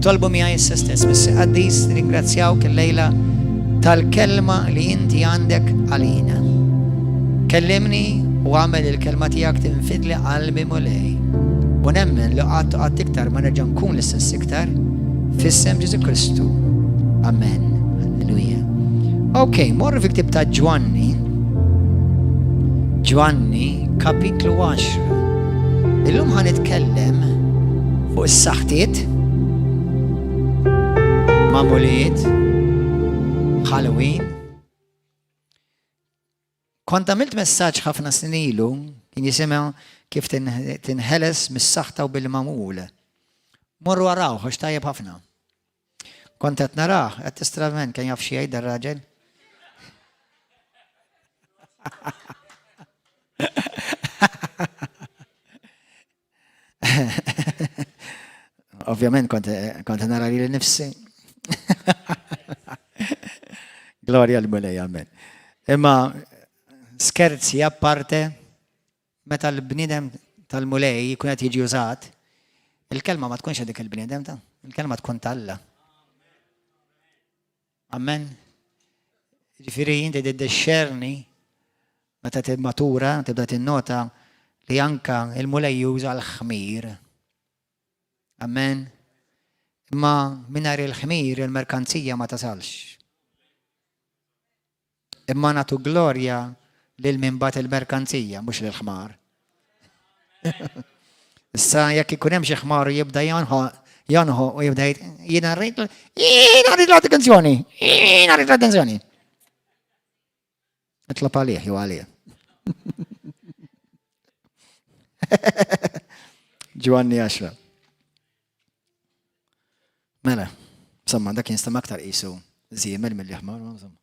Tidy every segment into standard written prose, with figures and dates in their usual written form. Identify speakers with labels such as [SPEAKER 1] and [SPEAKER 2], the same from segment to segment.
[SPEAKER 1] Itolbu miegħi issa stess, Missier Qaddis, ringrazzjawk illejla tal-kelma li inti għandek għalina. Kellimni u għamel il-kelma tiegħek tinfidli qalbi Mulej. U nemmen li qatt qatt iktar ma nerġa' nkun l-istess iktar f'isem Ġesu Kristu. Amen. Alleluja. Ok, morru fi ktib ta' Ġwanni. Ġwanni, kapitlu 10. Illum ħa nitkellem fuq is-saħtiet, mamuliet, Halloween. Kont għamilt messaġġ ħafna snin ilu, kien jisimha kif tinħeles mis-saħta u bil-mamul. Morru araw, għax tajjeb ħafna. Kont qed narah, qed tistravent kien jaf xi jgħid dar-raġel. Ovvjament kont kont nara lili nifsi. Glorja l-Mulej, amen. Imma skerzi aparte, meta l-bniedem tal-Mulej jkun qed jiġi użat, il-kelma ma tkunx dik il-bniedem ta' il-kelma tkun talla. Amen. Ġifieri inti tiddixxerni meta timmatura, tibda tinnota li anka il-Mulej juża l-ħmir. Amen. Imma mingħajr il-ħmir il-merkanzija ma tasalx. Imma nagħtu glorja lil min bagħat il-merkanzija, mhux lill-ħmar. Issa jekk ikun hemm xi ħmar u jibda jonħo u jibda jgħid jiena rrid jiena rrid l-attenzjoni, jiena rrid l-attenzjoni. Itlob għalih jew għalih. Ġwanni 10. Mela, insomma, dak jinstema' aktar qisu żiemel milli ħmar, insomma.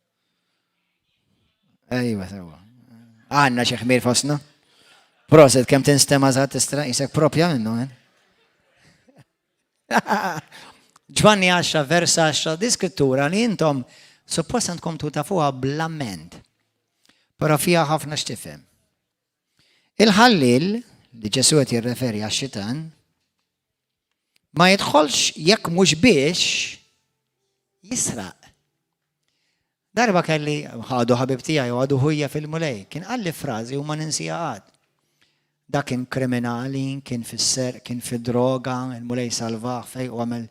[SPEAKER 1] Ejwa, sewa. Għandna xi ħmir fostna. Proset kemm tinstema' żgħat tistra isek propja minnu, eh? Ġwanni 10 vers 10 di skrittura li intom suppost għandkom tafuha bl-amment. Però fiha ħafna x'tifhem. Il-ħalliel, li Ġesù qed jirreferi għax-xitan, ma jidħolx jekk mhux biex jisraq. Darba kelli ħadu ħabib tiegħi u għadu ħujja fil-Mulej, kien qalli frażi u ma ninsija qatt. Dak kien kriminali, kien fis-serq, kien fid-droga, il-Mulej salvah fej u għamel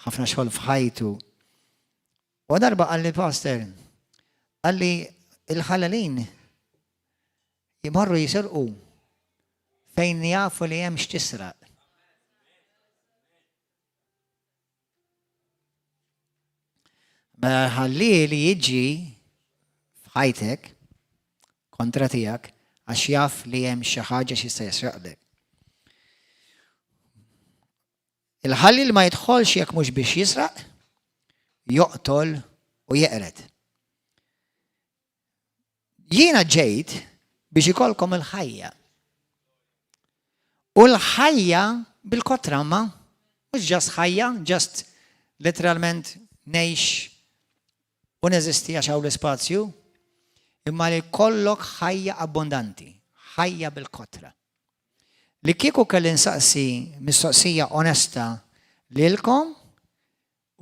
[SPEAKER 1] ħafna xogħol f'ħajtu. U darba qalli pastor, qalli il-ħallalin Imorru jisirqu fejn jafu li hemm x'tisraq. Mela ħalli li jiġi f'ħajtek kontra tiegħek għax jaf li hemm xi ħaġa xi jista' jisraqlek. Il-ħalliel ma jidħolx jekk mhux biex jisraq, joqtol u jeqred. Jiena ġejt biex ikollkom il-ħajja. U l-ħajja bil-kotra ma, mhux just ħajja, just literalment ngħix u neżisti għax hawn l-ispazju, imma li kollok ħajja abbondanti, ħajja bil-kotra. Li kieku kelli nsaqsi mistoqsija onesta lilkom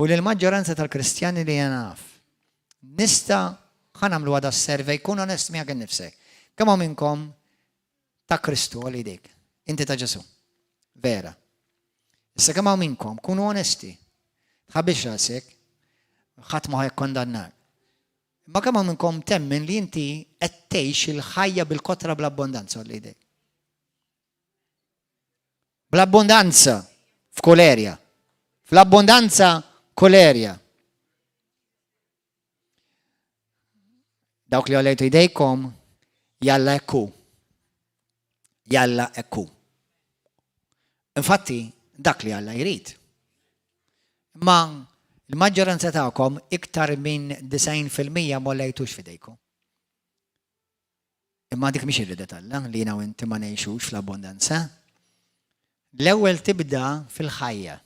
[SPEAKER 1] U lill-maġġoranza tal-Kristjani li jiena naf. Nista' ħa nagħmluha da survey, kun onest miegħek innifsek. Kemm hawn minnkom ta' Kristu għal idejk? Inti ta' Ġesù. Vera. Issa kemm hawn minnkom, kunu onesti. Tħabbix rasek, ħadd ma jikkondannak. Imma kemm hawn minnkom temmen li inti qed tgħix il-ħajja bil-kotra bl-abbondanza għal idejk? Bl-abbondanza f'kull erja. Fl-abbondanza kull erja. Dawk li għolejtu jdejkom, jalla ekku. Jalla ekku. Infatti, dak li Alla jrid. Ma l-maġġoranza tagħkom iktar minn 90% m'għolejtux f'idejkom. Imma dik mhix ir-rieda t'Alla li jiena u inti ma ngħixux fl-abbondanza. L-ewwel tibda fil-ħajja.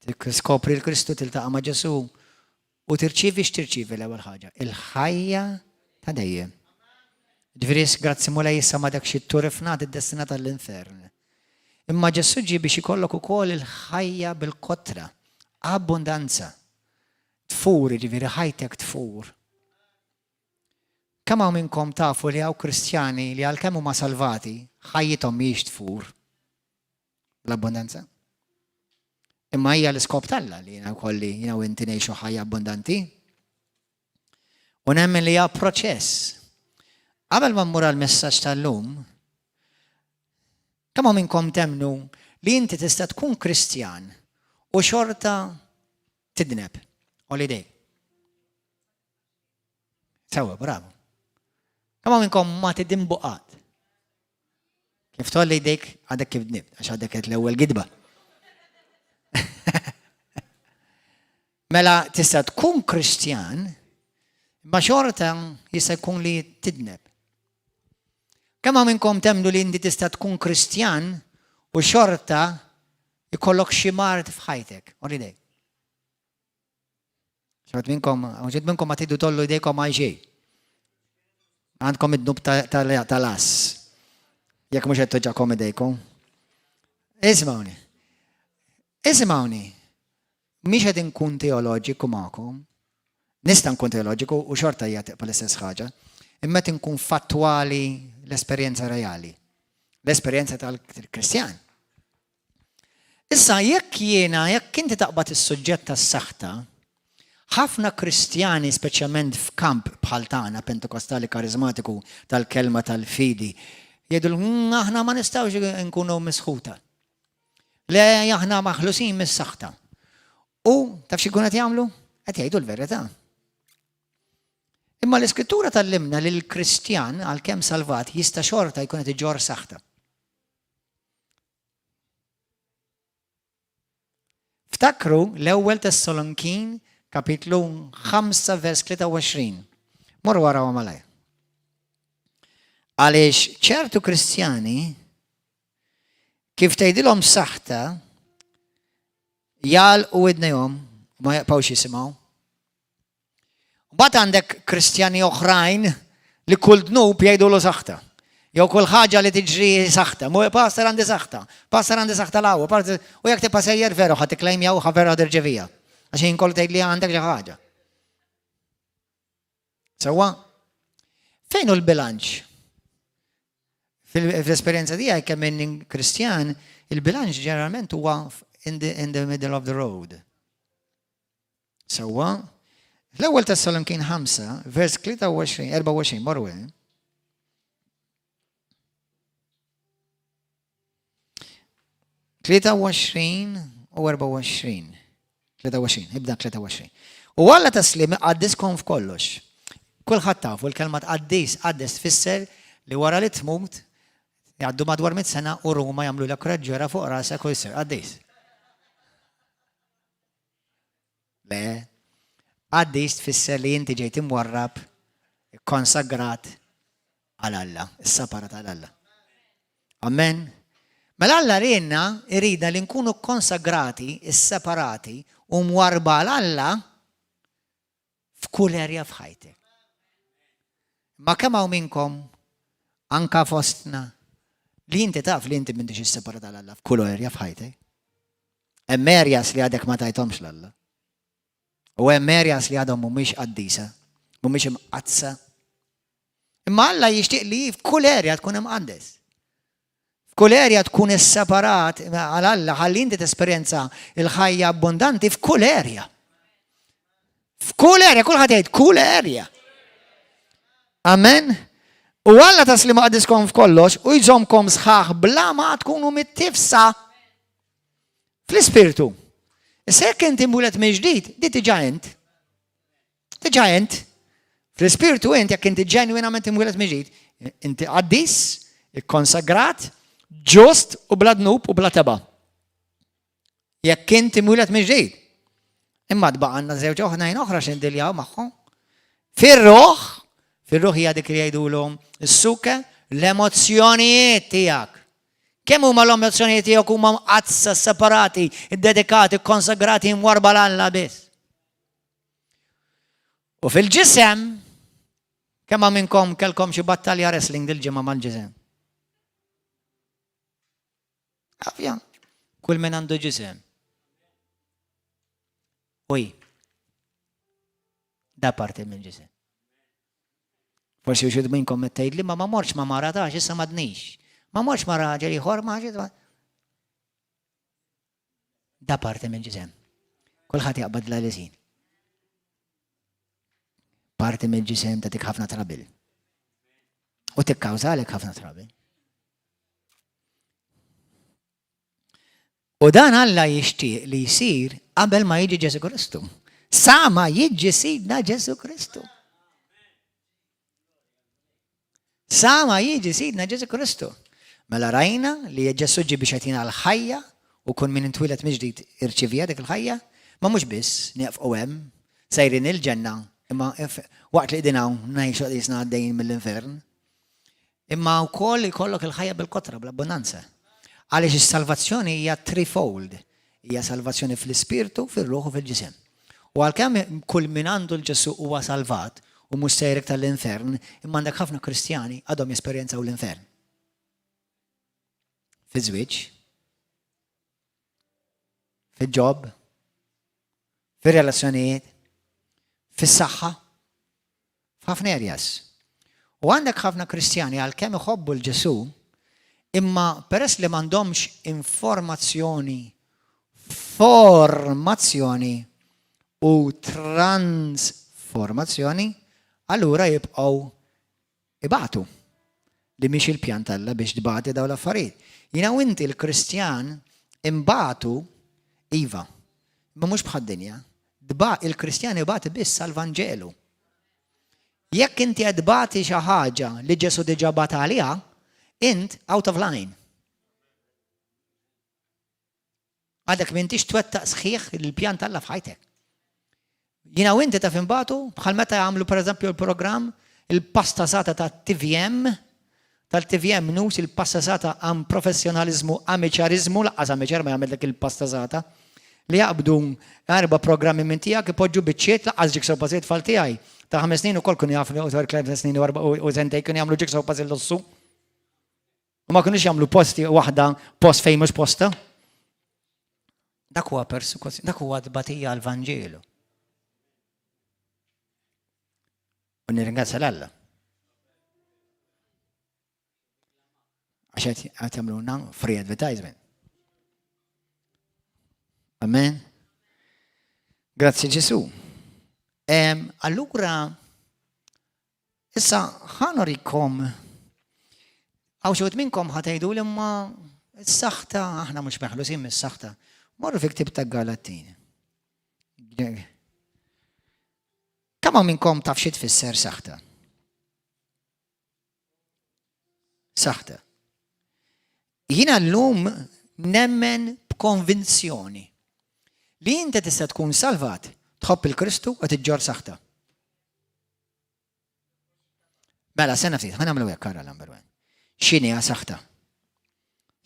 [SPEAKER 1] Tiskopri l-Kristu tiltaqa' ma' Ġesù u tirċievi x'tirċievi l-ewwel ħaġa, il-ħajja ta' dejjem. Ġifieri grazzi Mulej issa ma dak xi turifnat iddestinat għall-infern. Imma Ġesù ġie biex ikollok ukoll il-ħajja bil-kotra. Abbundanza. Tfur, jiġifieri ħajtek tfur. Kemm hawn minnkom tafu li hawn Kristjani li għalkemm huma salvati, ħajjithom mhijiex tfur bl-abbundanza? Imma hija l-iskop t'Alla li jiena wkolli jiena u inti ngħixu ħajja abbundanti. U nemmen li hija proċess. Qabel ma mmur għall-messaġġ tal-lum, kemm hawn minnkom temmnu li inti tista' tkun Kristjan u xorta tidneb? Holiday. Sewa, bravo. Kemm hawn minnkom ma tidinbu qatt? Kif tolli jdejk għadek kif dnibt, għax għadek qed l-ewwel gidba. Mela tista' tkun Kristjan, ma xorta jista' jkun li tidneb. Kemm hawn minnkom temmnu li inti tista' tkun Kristjan u xorta jkollok xi mard f'ħajtek? Olli jdejk. Xi minnkom, xi minnkom ma tridu tollu jdejkom għal xejn. Għandkom id-dnub tal-as. Jekk mhux qed toġġakom idejkom. Isimgħuni. Isimgħuni. Mhix qed inkun teoloġiku magħkom. Nista' nkun teoloġiku u xorta hija tibqa' l-istess ħaġa. Imma qed inkun fattwali l-esperjenza reali. L-esperjenza tal-Kristjan. Issa jekk jiena, jekk inti taqbad is-suġġett tas-saħta, ħafna Kristjani, speċjalment f'kamp bħal tagħna Pentekostali Kariżmatiku tal-kelma tal-fidi, jgħidu mm, aħna ma nistgħux nkunu misħuta. Le aħna maħlusin mis-saħta. U taf xi qed jagħmlu? Qed jgħidu l-verità. Imma l-Iskrittura tallimna li l-Kristjan għalkemm salvat jista' xorta jkun qed iġorr saħta. Ftakru l-ewwel Tessalonkin kapitlu 5 vers 23. Morru waraw malaj. Għaliex ċertu Kristjani kif tgħidilhom saħta jgħalqu widnejhom u ma jaqpawx jisimgħu. Mbagħad għandek Kristjani oħrajn li kull dnub jgħidulu saħta. Jew kull ħaġa li tiġri saħta. Mu pastor għandi saħta, pastor għandi saħta l u jekk tibqa' sejjer veru ħadd tikklejmja u vera tirġevija. Għax jien kollu tgħid li għandek xi ħaġa. Sewwa? Fejn hu l-bilanċ? Fl-esperjenza tiegħi kemm inni Kristjan, il-bilanċ ġeneralment huwa in the, in the middle of the road. Sewwa, l-ewwel Tessalonikin 5, vers 23, 24, morru 23 u 24. 23, ibda 23. U Alla taslim iqaddiskom f'kollox. Kulħadd tafu l-kelma tqaddis, qaddis tfisser li wara li tmut jgħaddu madwar mit sena u Ruma jagħmlu l raġġera fuq rasek u jsir qaddis. Le. Qaddis tfisser li inti ġejt imwarrab, ikkonsagrat għal Alla, isseparat għal Alla. Amen. Mela Alla riedna, iridna li nkunu konsagrati, isseparati u mwarrba għal Alla f'kull erja f'ħajtek. Ma kemm hawn minnkom anka fostna li inti taf li inti m'intix isseparat għal Alla f'kull erja f'ħajtek. Hemm areas li għadek ma tajthomx 'l Alla. U hemm areas li għadhom mhumiex qaddisa, mhumiex imqaddsa. Imma Alla jixtieq li f'kull area tkun imqaddes. F'kull area tkun isseparat għal Alla ħalli inti tesperjenza il-ħajja abbundanti f'kull area. F'kull area, kulħadd jgħid kull area. Amen. U Alla tasli ma qaddiskom f'kollox u jżomkom sħaħ bla ma tkunu mittifsa fl-ispirtu. Issa jekk inti mwieled mill-ġdid, di diġà int. Diġà int. Fl-ispirtu int jekk inti ġenwinament imwieled mill-ġdid, inti qaddis, ikkonsagrat, ġust u bla dnub u bla teba. Jekk inti mwieled mill-ġdid. Imma tbaqa' għandna żewġ oħrajn oħra x'indiljaw magħhom. Fir-ruħ, fir-ruħ hija dik li jgħidulhom is-suke, l-emozzjonijiet tiegħek. Kemm huma l-emozzjonijiet tiegħek huma mqaddsa, separati, iddedikati, konsagrati mwarba 'l Alla biss. U fil-ġisem, kemm minnkom kellkom xi battalja wrestling dil-ġimgħa mal-ġisem? Għafja, kull min għandu ġisem. U hi. Da parti mill-ġisem. Forsi uxud minnkom qed tgħid li ma ma morx ma mara tax issa m'għadnix. Ma morx ma raġel ieħor ma Da parti mill-ġisem. Kulħadd jaqbad l-għalisin. Parti mill-ġisem tagħtik ħafna trabil. U tikkawżalek ħafna trabil. U dan Alla jixtieq li jsir qabel ma jiġi Ġesu Kristu. Sa ma jiġi Sidna Ġesu Kristu. Sa ma jiġi Sidna Ġesu Kristu. Mela rajna li Ġesu ġie biex jagħtina l-ħajja u kun min intwieled mill-ġdid irċivija dik il-ħajja, ma mhux biss nieqfqu hemm, sejrin il-ġenna, imma waqt li qegħdin hawn ngħixu qisna għaddejjin mill-infern. Imma wkoll ikollok il-ħajja bil-kotra, bl-abbondanza. Għaliex is-salvazzjoni hija threefold. Hija salvazzjoni fl-ispirtu, fir-ruħ u fil-ġisem. U għalkemm kull min għandu l-Ġesù huwa salvat u mhux sejjer iktar l-infern, imma għandek ħafna Kristjani għadhom jesperjenzaw l-infern. Fiż-żwieġ, fil-ġob, fir-relazzjonijiet, fis-saħħa, f'ħafna areas. U għandek ħafna Kristjani għalkemm iħobbu 'l Ġesù, imma peress li m'għandhomx informazzjoni, formazzjoni u transformazzjoni, allura jibqgħu ibatu. Li mhix il-pjan t'Alla biex tbati dawn l-affarijiet. Jiena u inti l-Kristjan imbatu iva, imma mhux bħad-dinja. Il-Kristjan ibati biss għall-Vanġelu. Jekk inti qed tbati xi ħaġa li Ġesù diġà bata għaliha, int out of line. Għadek m'intix twettaq sħiħ il-pjan t'Alla f'ħajtek. Jiena u inti taf imbatu bħal meta jagħmlu pereżempju l-programm il-pasta sata ta' TVM tal-TVM News il-pasta sata għam professjonalizmu amiċarizmu laqqas amiċar ma jagħmel dak il-pasta sata li jaqbdu erba' programmi minn tiegħek ipoġġu biċċiet laqqas jigsaw puzzle tfal tiegħi ta' ħames snin ukoll kienu jafu tliet snin u erba' u sentejn kienu jagħmlu jigsaw puzzle lussu. U ma kinux jagħmlu posti waħda post fejn mhux posta. Dak huwa persekuzzjoni, dak huwa tbatija għall-Vanġelu. U nirringrazzja l-Alla. Għax qed jagħmluna free advertisement. Amen. Grazzi Ġesu. Allura, issa ħanorikom għaw xewt minnkom ħatejdu li ma s-saħta, aħna mhux meħlusin mis-saħta. Morru fi ktib ta' Galatin. Kemm minnkom taf xi tfisser saħta? Saħta. Jiena llum nemmen b'konvinzjoni li inti tista' tkun salvat, tħobb il-Kristu u tiġġor saħta. Mela, sena ftit, ħa nagħmlu hekk ara number one. X'inhi saħta?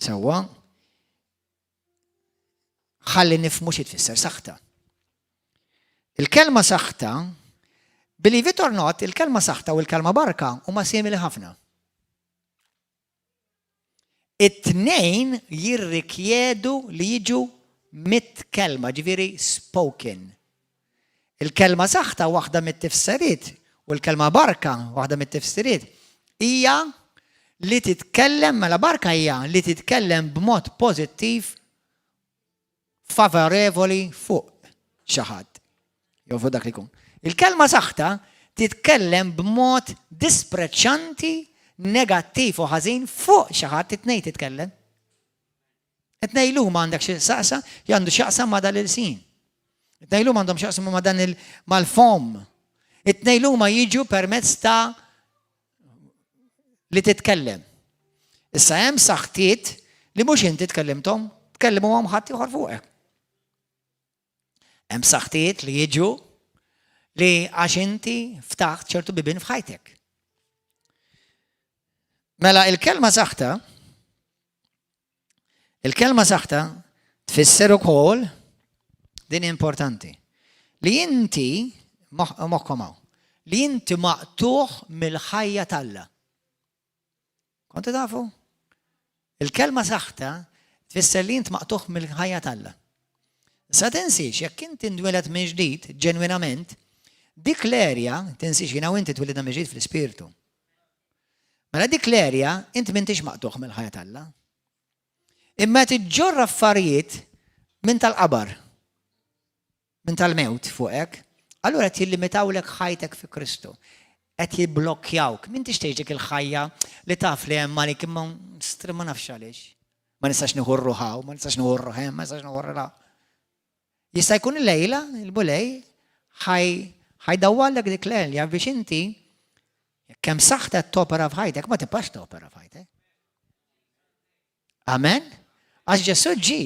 [SPEAKER 1] Sewwa, ħalli nifmu xi tfisser saħta. Il-kelma saħta, believe it or not, il-kelma saħta u l-kelma barka huma simili ħafna. It-tnejn jirrikjedu li jiġu mit-kelma, ġifieri spoken. Il-kelma saħta waħda mit-tifsiriet u l-kelma barka waħda mit-tifsiriet hija li titkellem, mela barka hija li titkellem b'mod pożittiv favorevoli fuq xi ħadd. Jew fuq dak li jkun. Il-kelma saħta titkellem b'mod dispreċċanti, negattiv u ħażin fuq xi ħadd it-tnejn titkellem. It-tnejn huma għandek xi saqsa għandu x'jaqsam ma' dal-ilsin. It-tnejn huma għandhom x'jaqsmu ma' dan mal-fom. It-tnejn huma jiġu permezz ta' li titkellem. Issa hemm saħtiet li mhux inti tkellimthom, tkellimuhom ħadd ieħor fuqek. Hemm saħtiet li jiġu li għax inti ftaħt ċertu bibien f'ħajtek. Mela il-kelma saħta, il-kelma saħta tfisser ukoll din importanti li inti moħħkom hawn, li inti maqtuħ mill-ħajja t'Alla. Kontu tafu? Il-kelma saħta tfisser li int maqtuħ mill-ħajja t'Alla. Sa tinsiex, jekk inti ntwieled minn ġdid, ġenwinament, dik l-erja, tinsiex jiena u inti twilidna minn ġdid fl-ispirtu. Mela dik l-erja, int m'intix maqtugħ mill-ħajja t'Alla. Imma qed iġġorr affarijiet minn tal-qabar, minn tal-mewt fuqek, allura qed jillimitawlek ħajtek fi Kristu. Qed jibblokkjawk. M'intix tgħix dik il-ħajja li taf li hemm għalik imma stri ma nafx għaliex. Ma nistax nieħu r-ruħ hawn, ma nistax nieħu r-ruħ hemm, ma nistax nieħu r-ruħ Jista' jkun illejla il-Mulej ħajdawwallek dik l-għelja biex inti kemm saħta topera f'ħajtek ma tibqax topera f'ħajtek. Amen? Għax Ġesu ġi,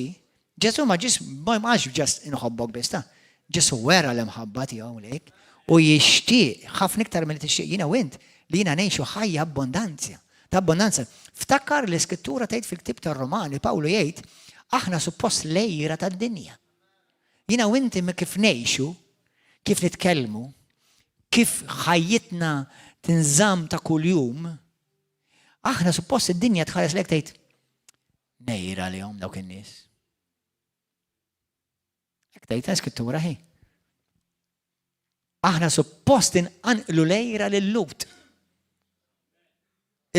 [SPEAKER 1] Ġesu ma ġis ma għax ġast inħobbok biss ta' Ġesu wera l-imħabba tiegħu lejk u jixtieq ħafna iktar milli tixtieq jiena u int li jiena ngħixu ħajja abbondanzja. Ta' abbondanza. Ftakar l-iskrittura tgħid fil-ktieb tar-Romani, Pawlu jgħid, aħna suppost l-għira tad-dinja. Jiena u inti kif ngħixu, kif nitkellmu, kif ħajjitna tinżamm ta' kuljum, aħna suppost id-dinja tħares lejk tgħid ngħir għalihom dawk in-nies. Hekk tgħid l-iskrittura hi. Aħna suppost inqanqlu lejra lil-Lut.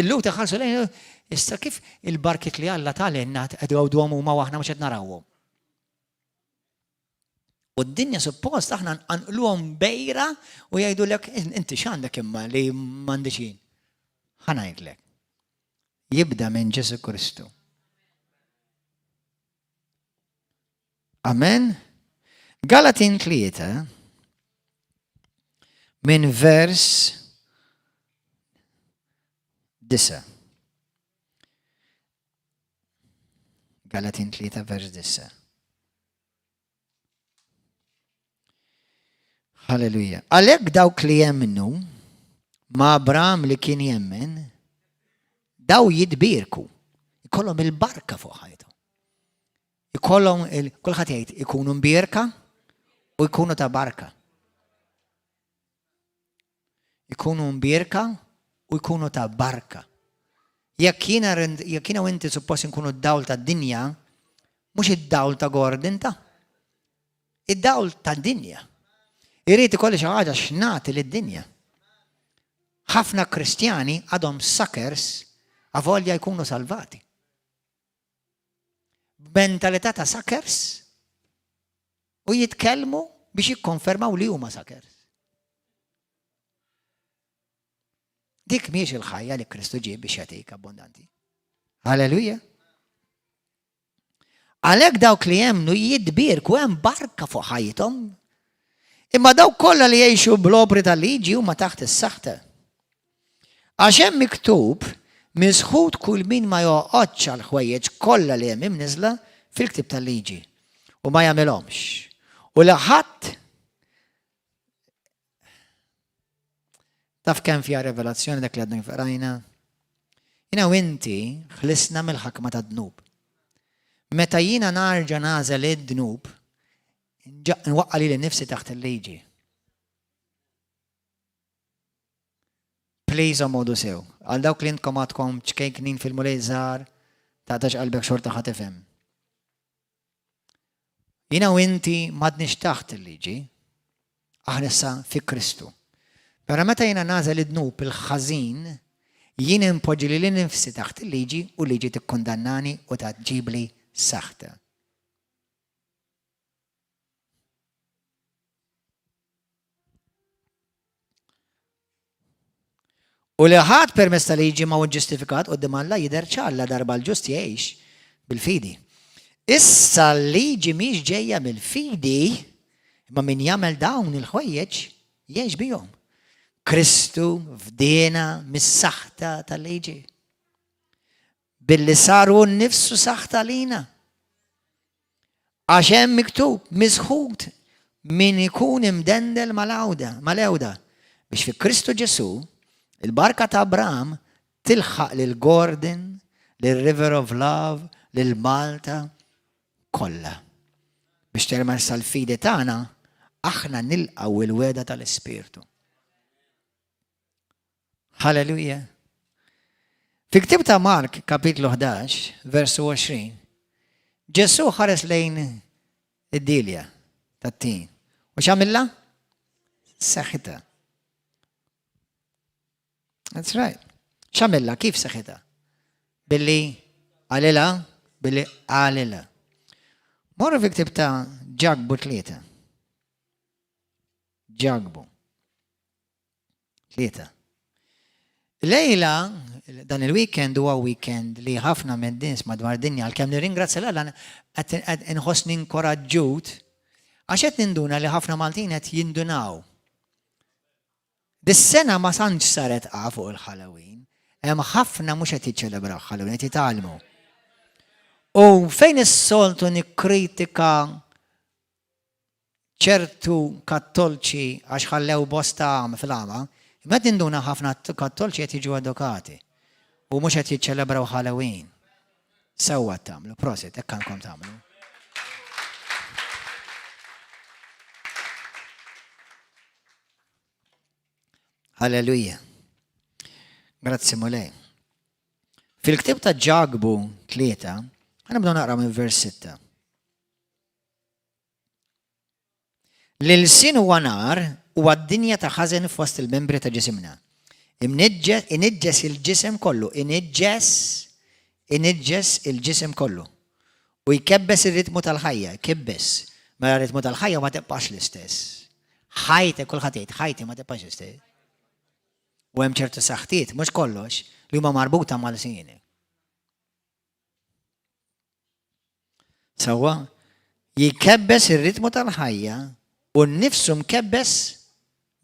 [SPEAKER 1] Il-Lut iħarsu lejn issa kif il-barkiet li Alla tal-inna qed għawduhom huma u aħna mhux qed narawhom. U d-dinja suppost aħna nqanqluhom bejra u jgħidulek inti x'għandek imma li m'għandix jien. Ħa ngħidlek. Jibda minn Ġesu Kristu. Amen. Galatin 3 minn vers 9. Galatin 3 vers 9. Halleluja. Għalhekk dawk li jemmnu ma' Abraham li kien jemmen, daw jitbierku. Ikollhom il-barka fuq ħajtu. Ikollhom il kulħadd jgħid ikunu mbierka u jkunu ta' barka. Ikunu mbierka u jkunu ta' barka. Jekk jiena jekk jiena u inti suppost inkunu d-dawl tad-dinja, mhux id-dawl ta' Gordon ta' id-dawl tad-dinja. Irid ikolli xi ħaġa x'nagħti lid-dinja. Ħafna Kristjani għadhom suckers avolja jkunu salvati. B'mentalità ta' suckers u jitkellmu biex jikkonfermaw li huma suckers. Dik mhijiex il-ħajja li Kristu ġie biex jagħtik abbondanti. Halleluja. Għalhekk dawk li jemmnu jitbierku hemm barka fuq ħajjithom. Imma dawk kollha li jgħixu bl-opri tal-liġi huma taħt is-saħta. Għax hemm miktub, Misħut kull min ma joqgħodx għall-ħwejjeġ kollha li hemm imniżżla fil-ktieb tal-liġi, u ma jagħmilhomx. U li ħadd Taf kemm fiha revelazzjoni dak li għadna kif qrajna? Jiena u inti ħlisna mill-ħakma tad-dnub. Meta jiena narġa' nagħżel id-dnub, nwaqqa' lili nnifsi taħt il-liġi. Please omodu sew. Għal dawk li intkom għadkom ċkejknin fil-Mulej żgħar, taqtax qalbek xorta ħa tifhem. Jiena u inti m'għadniex taħt il-liġi, aħna issa fi Kristu. Però meta jiena nagħżel id-dnub il-ħażin, jien inpoġġi lili nnifsi taħt il-liġi u l-liġi tikkundannani u tġibli saħta. U li ħadd permezz ta' liġi ma hu ġustifikat quddiem Alla jidher ċar la darba l-ġust jgħix bil-fidi. Issa l-liġi mhix ġejja mill-fidi, imma min jagħmel dawn il-ħwejjeġ jgħix bihom. Kristu fdiena mis-saħta tal-liġi. Billi sar hu nnifsu saħta lina. Għax hemm miktub, Misħut min ikun imdendel mal-għawda, mal-għewda, biex fi Kristu Ġesù, il-barka ta' Abraham tilħaq lil Gordon, lil River of Love, lil Malta kollha. Biex permezz tal-fidi tagħna aħna nilqgħu il-wegħda tal-Ispirtu. Halleluja. Fi ktib ta' Mark, kapitlu 11, versu 20, Ġesù ħares lejn Id-dielja tat-tin. U x'għamilha? Saħħitha. That's right. X'għamilha? Kif saħħitha? Billi qalilha, billi qalilha. Morru fi ktib ta' Ġakbu tlieta. Ġakbu. Tlieta. Lejla, dan il-weekend huwa weekend li ħafna minn nies madwar dinja għalkemm nirringrazzja l qed inħossni inkoraġġut għax qed ninduna li ħafna Maltin qed jindunaw. Dis-sena ma tantx saret qa fuq il-Halloween. Hemm ħafna mhux qed jiċċelebraw Halloween, qed jitgħallmu. U fejn is-soltu nikkritika ċertu kattolċi għax ħallew bosta fil-għama, imma qed ninduna ħafna kattolċi qed jiġu edukati u mhux qed jiċċelebraw Halloween. Sewwa tagħmlu, prosit, hekk għandkom tagħmlu. Halleluja. Grazzi Mulej. Fil-ktib ta' Ġakbu tlieta, ħanibdew naqra minn vers 6. L-ilsien huwa nar huwa d-dinja ta' ħażen fost il-membri ta' ġisimna. Iniġġes il-ġisem kollu, iniġġes, iniġġes il-ġisem kollu. U jkebbes ir-ritmu tal-ħajja, jkebbes. Mela ritmu tal-ħajja ma tibqax l-istess. Ħajti, kulħadd jgħid, ħajti ma tibqax l-istess. U hemm ċertu saħtiet, mhux kollox, li huma marbuta mal-sieni. Sewwa, jkebbes ir-ritmu tal-ħajja u nnifsu mkebbes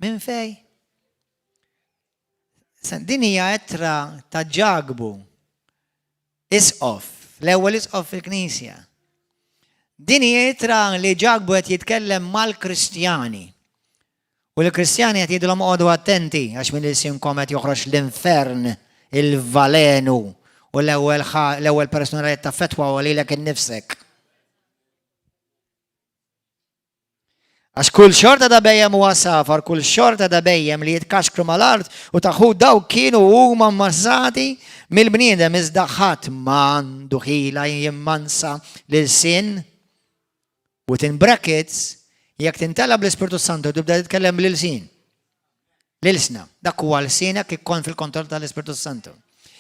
[SPEAKER 1] minn fej. Din hija ittra ta' Ġakbu, isqof, l-ewwel isqof fil-Knisja. Din hija ittra li Ġakbu qed jitkellem mal-Kristjani. U l-Kristjani qed jgħidulhom oqogħdu attenti għax minn ilsienkom qed joħroġ l-infern, il-valenu, u l-ewwel l-ewwel persuna li qed taffettwa huwa lilek innifsek. Għax kull xorta ta' bejjem huwa safar, kull xorta ta' bejjem li jitkaxkru mal-art u taħu daw kienu huma mmassati mill-bniedem iżda ħadd m'għandu ħila jimmansa lil sin Within brackets, jekk tintela bl-Ispirtu Santu tibda titkellem bl-ilsien. L-ilsna, dak huwa lsienek ikkon fil-kontroll tal-Ispirtu Santu.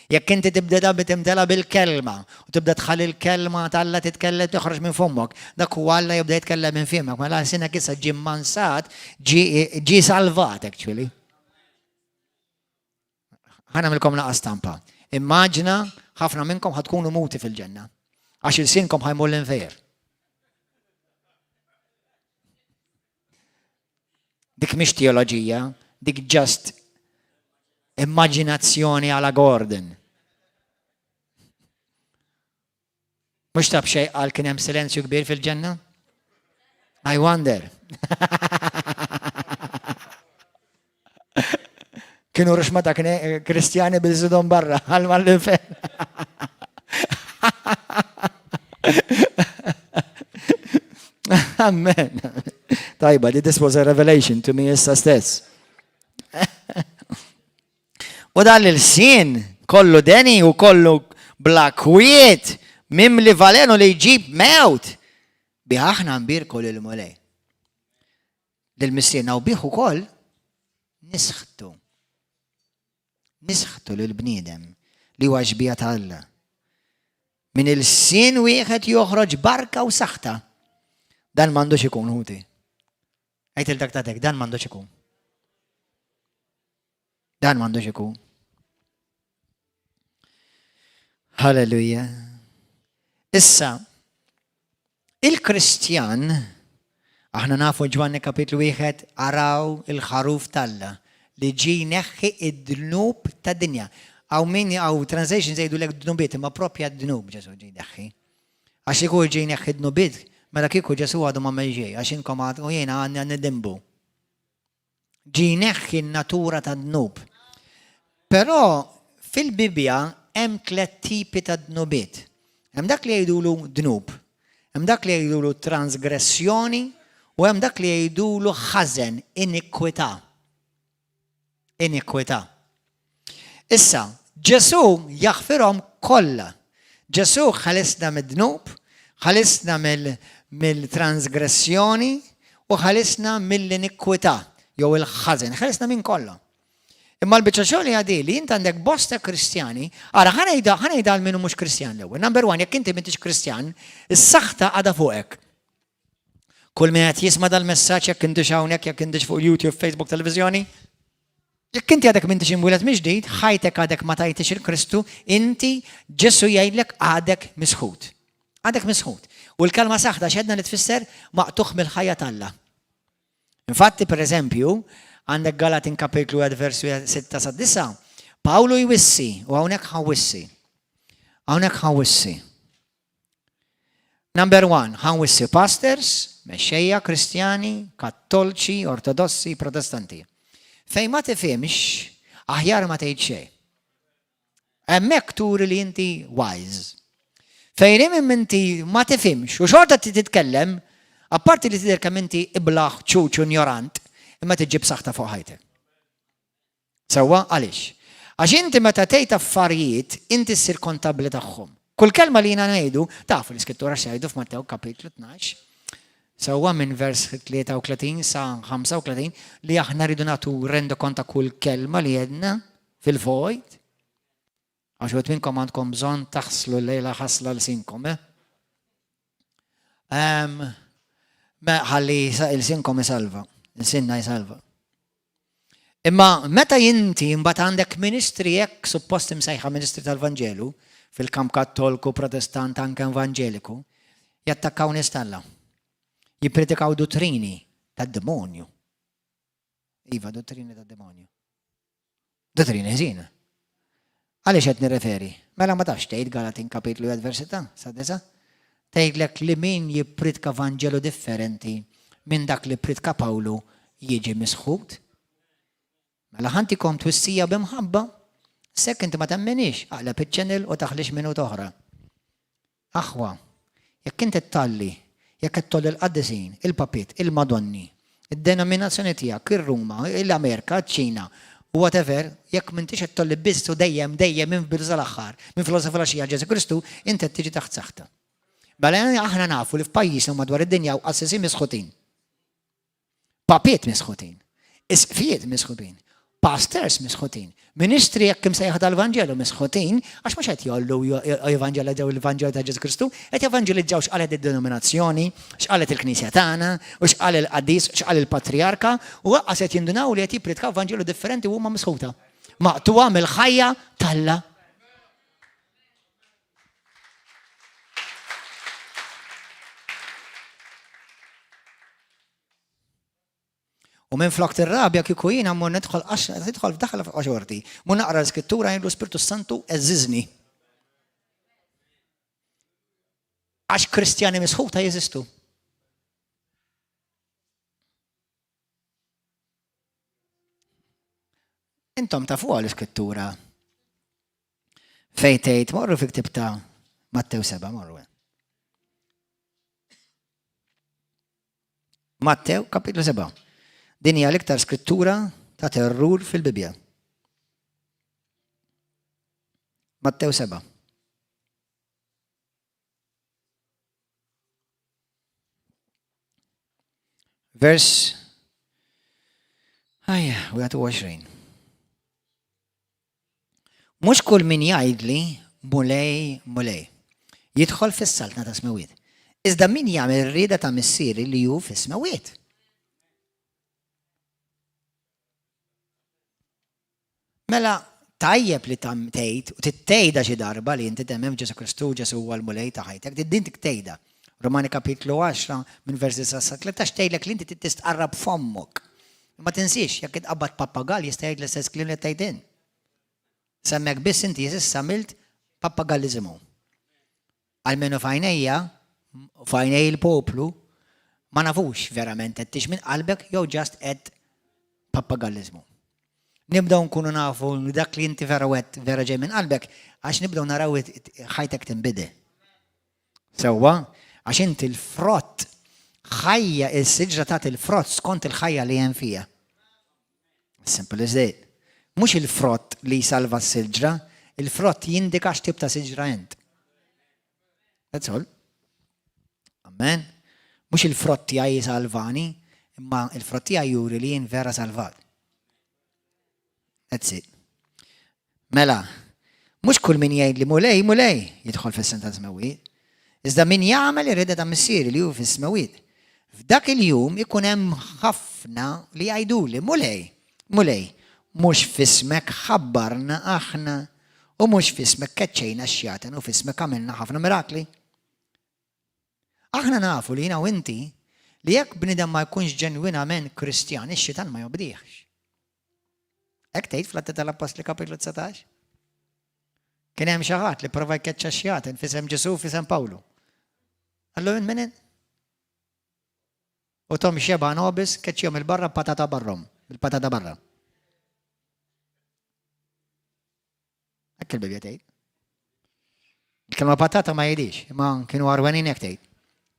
[SPEAKER 1] Jekk inti tibda da timtela bil-kelma u tibda tħalli l-kelma t'Alla titkellem toħroġ minn fommok, dak huwa Alla jibda jitkellem minn fimok, mela lsienek issa ġie mmansat, ġie salvat actually. Ħa nagħmilkom naqa' stampa. Immaġina ħafna minnkom ħa tkunu muti fil-ġenna. Għax ilsienkom ħa jmur l-infer. Dik mhix teoloġija, dik just immaġinazzjoni għala Gordon. Mhux ta' b'xejn qal kien hemm silenzju kbir fil-ġenna? I wonder. Kienu ruxma ta' kristjani bil-żidhom barra għal mal-infer. Amen. Tajba, this was a revelation to me issa stess. U dan l-ilsien kollu deni u kollu bla kwiet, mimli valenu li jġib mewt. Bih aħna nbierku lil Mulej. Lil Missierna u bih ukoll nisħtu. Nisħtu lil bniedem li huwa xbija ta' Alla. Minn ilsien wieħed joħroġ barka u saħta. Dan m'għandux ikun ħuti. Għid il dak ta' dan m'għandux ikun. Dan m'għandux ikun. Halleluja. Issa, il-Kristjan, aħna nafu Ġwanni kapitlu wieħed, araw il-ħaruf t'Alla li ġi neħħi id-dnub ta' dinja. Għaw min għaw translation jgħidu lek dnubiet, imma propja dnub Ġesu ġi neħħi. Għax kieku ġie jneħħi d-dnubiet, mela kieku Ġesù għadu m'għamel xejn, għax inkom għad u jiena għadna nidinbu. Ġie jneħħi n-natura tad-dnub. Però fil-Bibbja hemm tlett tipi ta' dnubiet. Hemm dak li jgħidulu dnub, hemm dak li jgħidulu transgressjoni u hemm dak li jgħidulu ħażen, inikwità. Inikwità. Issa, Ġesù jaħfirhom kollha. Ġesù ħalisna mid-dnub, ħalisna mill-transgressjoni u ħalisna mill-inikwità jew il-ħażen, ħelisna minn kollu. Imma l-biċċa xogħol hija di li int għandek bosta Kristjani, ara ħa ngħidha ħa ngħidha għal min hu mhux Kristjan l-ewwel. Number one, jekk inti m'intix Kristjan, is-saħta għadha fuqek. Kull min qed jisma' dal-messaġġ jekk intix hawnhekk, jekk intix fuq YouTube, Facebook, televiżjoni, jekk inti għadek m'intix imwieled mill-ġdid, ħajtek għadek ma tajtix il-Kristu, inti Ġesu jgħidlek għadek misħut. Għadek misħut. U l-kelma saħta xedna li tfisser maqtugħ mill-ħajja t'Alla. Infatti, per eżempju, għandek Galatin kapitlu 1 versu 6 sa 9, Pawlu jwissi, u hawnhekk ħa wissi. Hawnhekk ħa wissi. Number one, ħa nwissi pastors, mexxejja Kristjani, Kattolċi, Ortodossi, Protestanti. Fejn ma tifhimx, aħjar ma tgħid xejn. Hemmhekk turi li inti wise. Fejn hemm inti ma tifhimx u xorta titkellem, apparti li tidher kemm inti iblaħ ċuċ u injorant, imma tiġġib saħta fuq ħajtek. Sewwa għaliex? Għax inti meta tgħid affarijiet, inti ssir kontabbli tagħhom. Kull kelma li jiena ngħidu, tafu l-iskrittura x'jgħidu f'Mattew kapitlu 12, sewwa minn vers 33 sa 35 li aħna rridu nagħtu rendikont ta' kull kelma li għedna fil-vojt. Għax uħud minnkom għandkom bżonn taħslu lejla ħasla l-sinkom, eh? Ħalli il-sinkom isalva, il-sinna jsalva. Imma meta inti mbagħad għandek ministri hekk suppost imsejħa ministri tal-Vanġelu, fil-kamp Kattolku, Protestant, anke Evanġeliku, jattakkaw nies t'Alla. Jippritikaw duttrini tad-demonju. Iva, duttrini tad-demonju. Duttrini ħżiena. Għaliex qed nirreferi? Mela ma tafx tgħid Galatin kapitlu adversità, sa disa? Tgħidlek li min jippritka vanġelu differenti minn dak li ppritka Pawlu jiġi misħut. Mela ħa ntikom twissija bi mħabba, s'hekk inti ma temminix, aqleb iċ-channel u taħlix minuta oħra. Aħwa, jekk inti tgħalli, jekk qed tgħolli l-qaddisin, il-papiet, il-madonni, id-denominazzjoni tiegħek, ir-Ruma, l-Amerika, ċ-Ċina, whatever, jekk m'intix qed tgħolli biss u dejjem, dejjem minn bidu sal-aħħar, minn filgħodu sa filgħaxija Ġesù Kristu, inti qed tiġi taħt saħta. Mela aħna nafu li f'pajjiżna u madwar id-dinja hawn qassisin misħutin. Papiet misħutin, isqfijiet misħutin, pastors misħutin, ministri jekk imsejħa tal-Vanġelu misħutin, għax mhux qed jollu jevanġelizzaw il-Vanġelu ta' Ġesu Kristu, qed jevanġelizzaw x'qalet id-denominazzjoni, x'qalet il-Knisja tagħna, u x'qal il-qaddis, x'qal il-patrijarka, u lanqas qed jindunaw li qed jippritkaw Vanġelu differenti u huma misħuta. Maqtugħa mill-ħajja t'Alla. U minn flok tirrabja kieku jiena mmur nidħol għax nidħol f'daħla fuq xorti. Mur naqra l-iskrittura jgħidlu Spirtu Santu eżiżni. Għax Kristjani misħuta jeżistu. Intom tafuha l-iskrittura fejn tgħid morru fi ktib ta' Mattew 7 morru. Mattew kapitlu 7. Din hija l-iktar skrittura ta' terrur fil-Bibbja. Mattew 7. Vers Ajja, 21. Mhux kull min jgħidli Mulej, Mulej, jidħol fis-saltna ta' smewiet. Iżda min jagħmel rieda ta' missieri li hu fis-smewiet. Mela tajjeb li tam tgħid u tittejda xi darba li inti temmen f'Ġesù Kristu, Ġesù huwa l-Mulej ta' ħajtek, din tgħidha. Romani kapitlu 10 minn versi sa 13 tgħidlek li inti tistqarra b'fommok. Ma tinsiex, jekk itqabbad pappagall jista' jgħid l-istess kliem li tgħid int. Semmek biss inti issa għamilt pappagalliżmu. Almenu f'għajnejja, f'għajnej il-poplu, ma nafux verament qed minn qalbek jew just qed pappagalliżmu. Nibdew nkunu nafu li dak li inti vera wet vera ġej minn qalbek għax nibdew naraw ħajtek tinbidel. Sewwa, għax inti l-frott ħajja il-siġra tagħti l-frott skont il-ħajja li hemm fija. Simple as that. Mhux il-frott li jsalva s-siġra, il-frott jindika x'tip ta' siġra int. That's all. Amen. Mhux il-frott tiegħi jisalvani, imma il-frott tiegħi juri li jien vera salvat. That's it. Mela, mhux kull min jgħid li mulej, mulej jidħol fis-senta smewwiet. Iżda min jagħmel ir-rieda ta' missieri li hu fis-smewwiet. F'dak il-jum ikun hemm ħafna li jgħiduli, Mulej, Mulej, mhux f'ismek ħabbarna aħna u mhux f'ismek keċċejna x-xjaten u f'ismek għamilna ħafna mirakli. Aħna nafu li jiena u inti li jekk bniedem ma jkunx ġenwinament Kristjan, ix-xitan ma jobdihx. Hekk tgħid fl-Atti tal-Appostli kapitlu 19. Kien hemm xi ħadd li prova jkeċċa x-xjaten f'isem Ġesù f'isem Pawlu. Allu minn min U tom xeba nobis keċċihom il-barra patata barrom, bil-patata barra. Hekk il-Bibja tgħid. Il-kelma patata ma jgħidix, imma kienu għarwenin hekk tgħid.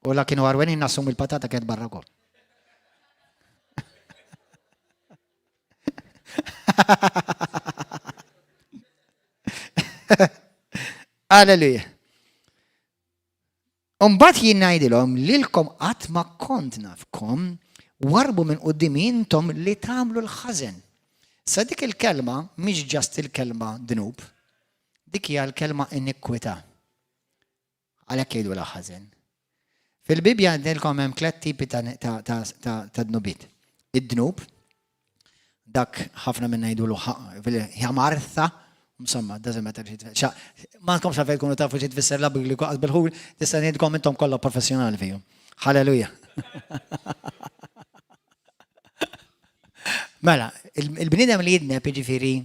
[SPEAKER 1] U la kienu għarwenin nassum il-patata kienet barra wkoll. Alleluja. Umbat jien ngħidilhom lilkom qatt ma kont nafkom warbu minn quddiem intom li tagħmlu l-ħażen. Sa dik il-kelma mhix ġast il-kelma dnub, dik hija l-kelma inikwità. Għalhekk jgħidulha ħażen. Fil-Bibbja għandilkom hemm tlet tipi ta' dnubiet. Id-dnub, dak ħafna minna jgħidulu ħamartha, insomma, doesn't matter xi tfisser. Ma nkomx għalfejn tkunu tafu xi tfisser la bil bil-ħul, tista' ngħidkom intom kollha professjonali fihom. Halleluja. Mela, il-bniedem li jidneb jiġifieri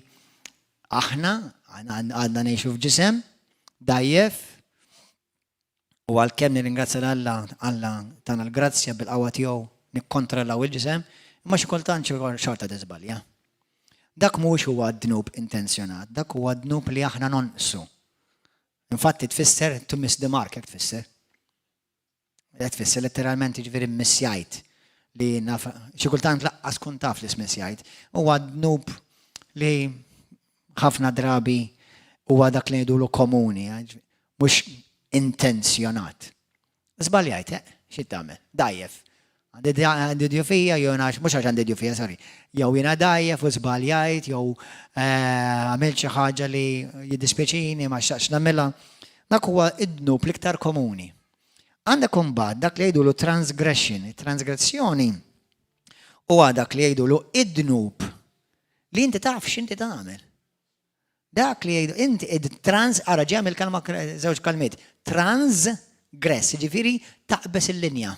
[SPEAKER 1] Aħna għadna ngħixu f'ġisem dgħajjef u għalkemm nirringrazzja 'l Alla, Alla tana l-grazzja bil-qawwa tiegħu nikkontrollaw il-ġisem, imma xi kultant xorta tiżbalja. Dak mhuwiex huwa dnub intenzjonat, dak huwa dnub li aħna nonqsu. Infatti tfisser to miss the mark, hekk tfisser. Qed tfisser letteralment jiġifieri mmissjajt li naf xi kultant laqqas tkun taf li smissjajt. Huwa dnub li ħafna drabi huwa dak li ngħidulu komuni, mhux intenzjonat. Żbaljajt, eh, xi tagħmel? Dajjef. Għandi djufija, jew għax mhux għax għandi djufija, sorry. Jew jiena dajjef u żbaljajt, jew eh, għamilt xi ħaġa li jiddispjaċini ma xtaqx nagħmilha. Dak huwa id-dnub l-iktar komuni. Għandek imbagħad dak li jgħidulu transgression. It-transgressjoni huwa dak li jgħidulu id-dnub li inti taf x'inti tagħmel. Dak li jgħidu inti id-trans ara ġej mill-kelma żewġ kalmiet. Transgress, jiġifieri taqbeż il-linja.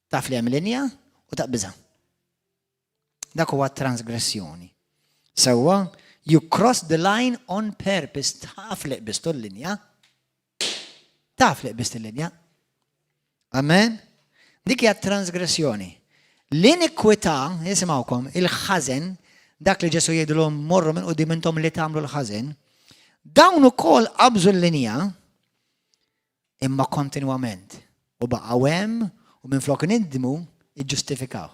[SPEAKER 1] Taf li hemm linja u taqbiżha. Dak huwa transgressjoni. Sewwa, you cross the line on purpose, taf li qbistu l-linja. Taf li qbist il-linja. Amen? Dik hija transgressjoni. L-inikwità, jisimgħukom, il-ħażen, dak li Ġesu jgħidulhom morru minn quddiem intom li tagħmlu l-ħażen, dawn ukoll qabżu l-linja imma kontinwament u baqgħu hemm u minflok nidmu iġġustifikaw.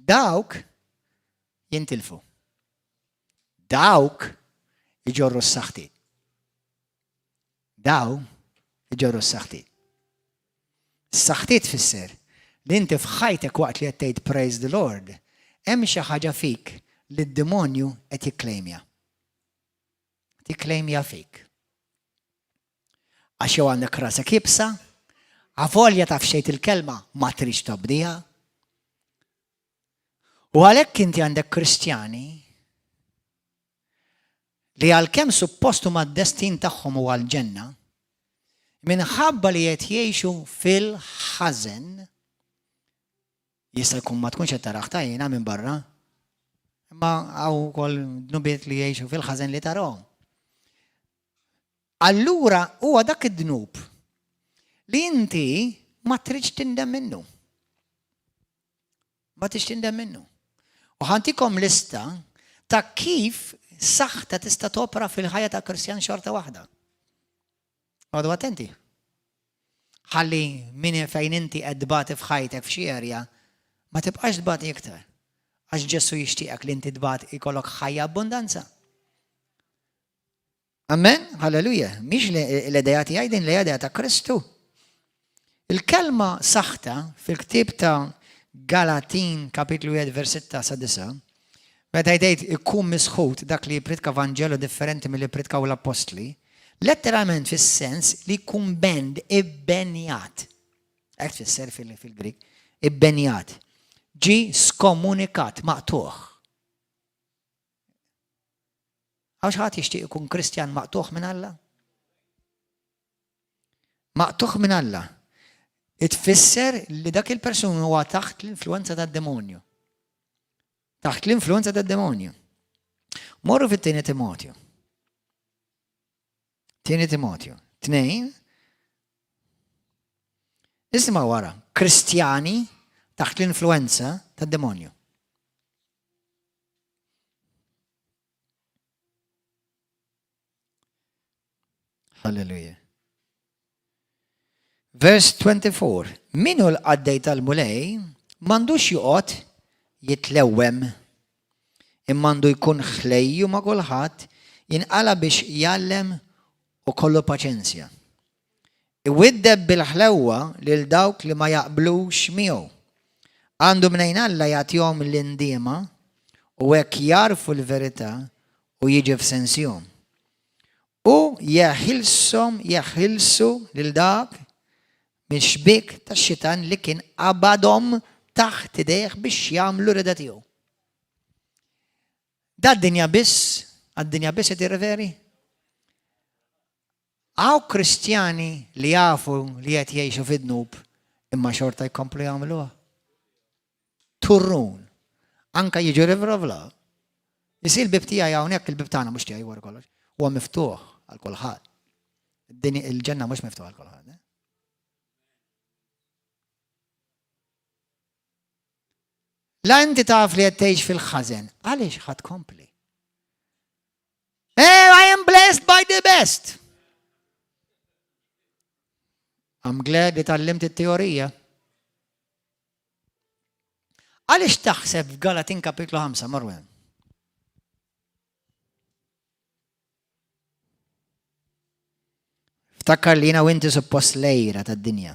[SPEAKER 1] Dawk jintilfu. Dawk iġorru s-saħti. Daw iġorru s-saħti. S-saħti tfisser li inti f'ħajtek waqt li qed tgħid praise the Lord, hemm xi ħaġa fik li d-demonju qed jikklejmja. Tikklejmja fik. Għax jew għandek rasek iebsa, avolja taf xejt il-kelma ma tridx tobdiha. U għalhekk inti għandek Kristjani li għalkemm suppost huma d-destin tagħhom huwa l-ġenna, minħabba li qed jgħixu fil-ħażen, Jista' jkun ma tkunx qed tarah ta' jiena minn barra. Imma hawn ukoll dnubiet li jgħixu fil-ħażen li tarahom. Allura huwa dak id-dnub li inti ma tridx tindem minnu. Ma tridx tindem minnu. U ħantikom lista ta' kif saħta tista' topra fil-ħajja ta' Kristjan xorta waħda. Għadu attenti. Ħalli min fejn inti qed tbati f'ħajtek f'xi area, ma tibqax tbati iktar. Għax Ġesù jixtieqek li inti tbati ikollok ħajja abbundanza. Amen? Halleluja. Mhix l-idea tiegħi din l-idea ta' Kristu. Il-kelma saħta fil-ktieb ta' Galatin kapitlu 1 vers 6 sa 9, meta jgħid ikun misħut dak li jippritka vanġelu differenti milli pritkaw l-appostli, letteralment fis-sens li jkun bend ibbenjat. Hekk tfisser fil-Grik, ibbenjat. Ġi skomunikat, maqtuħ. Hawn xi ħadd jixtieq ikun Kristjan maqtugħ minn Alla? Maqtugħ minn Alla. Itfisser li dak il-persuna huwa taħt l-influenza tad-demonju. Taħt l-influenza tad-demonju. Morru fit-tieni Timotju. Tieni Timotju. Tnejn. Isma' wara, Kristjani taħt l-influenza tad-demonju. Halleluja. Vers 24. Min hu l-qaddej tal-Mulej m'għandux joqgħod jitlewwem imma għandu jkun ħlejju ma' kulħadd, jinqala biex jgħallem u kollu paċenzja. Iwiddeb bil-ħlewwa lil dawk li ma jaqblux miegħu. Għandu mnejn Alla jagħtihom l-indiema u hekk jagħrfu l-verità u jiġi f'sensihom. U jeħilshom jeħilsu lil dak mix-xbiek tax-xitan li kien qabadhom taħt idejh biex jagħmlu r-rieda tiegħu. Da d-dinja biss, għad-dinja biss qed jirreferi? Hawn Kristjani li jafu li qed jgħixu fid-dnub imma xorta jkomplu jagħmluha. Turrun. Anka jiġu rivrovla. Isir il-bib tiegħi hawnhekk il-bib tagħna mhux tiegħi wara kollox. Huwa miftuħ għal kulħadd. Il-ġenna mhux miftuħ għal kulħadd. Eh? La inti taf li qed tgħix fil-ħażen, għaliex ħadd kompli? Hey, I am blessed by the best. I'm glad li tallimt it-teorija. Għaliex taħseb f'Galatin kapitlu 5, Marwen? Ftakar li jina u inti suppost lejra tad-dinja.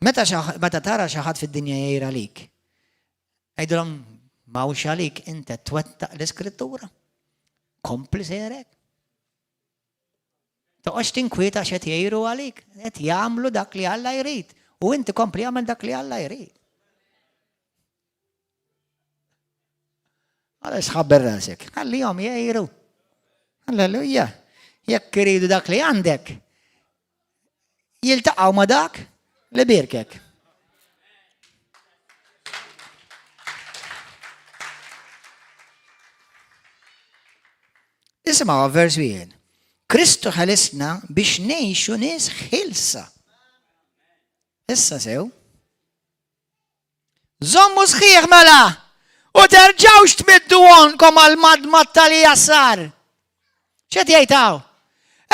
[SPEAKER 1] Meta, meta tara xi ħadd fid-dinja jgħir għalik, għidilhom m'hawnx għalik inti twettaq l-iskrittura. Kompli sejrek. Toqgħodx tinkwieta x'qed jgħiru għalik, qed jagħmlu dak li Alla jrid. U inti kompli jagħmel dak li Alla jrid. Għala sħabber rasek, ħallihom jgħiru. Alleluja. Jekk iridu dak li għandek, jiltaqgħu ma' dak li birkek. Isimgħu vers wieħed. Kristu ħelisna biex ngħixu nies ħilsa. Issa sew. Żommu sħiħ mela u terġgħux tmiddu għonkom għal madmad tal-jasar. X'qed jgħid hawn?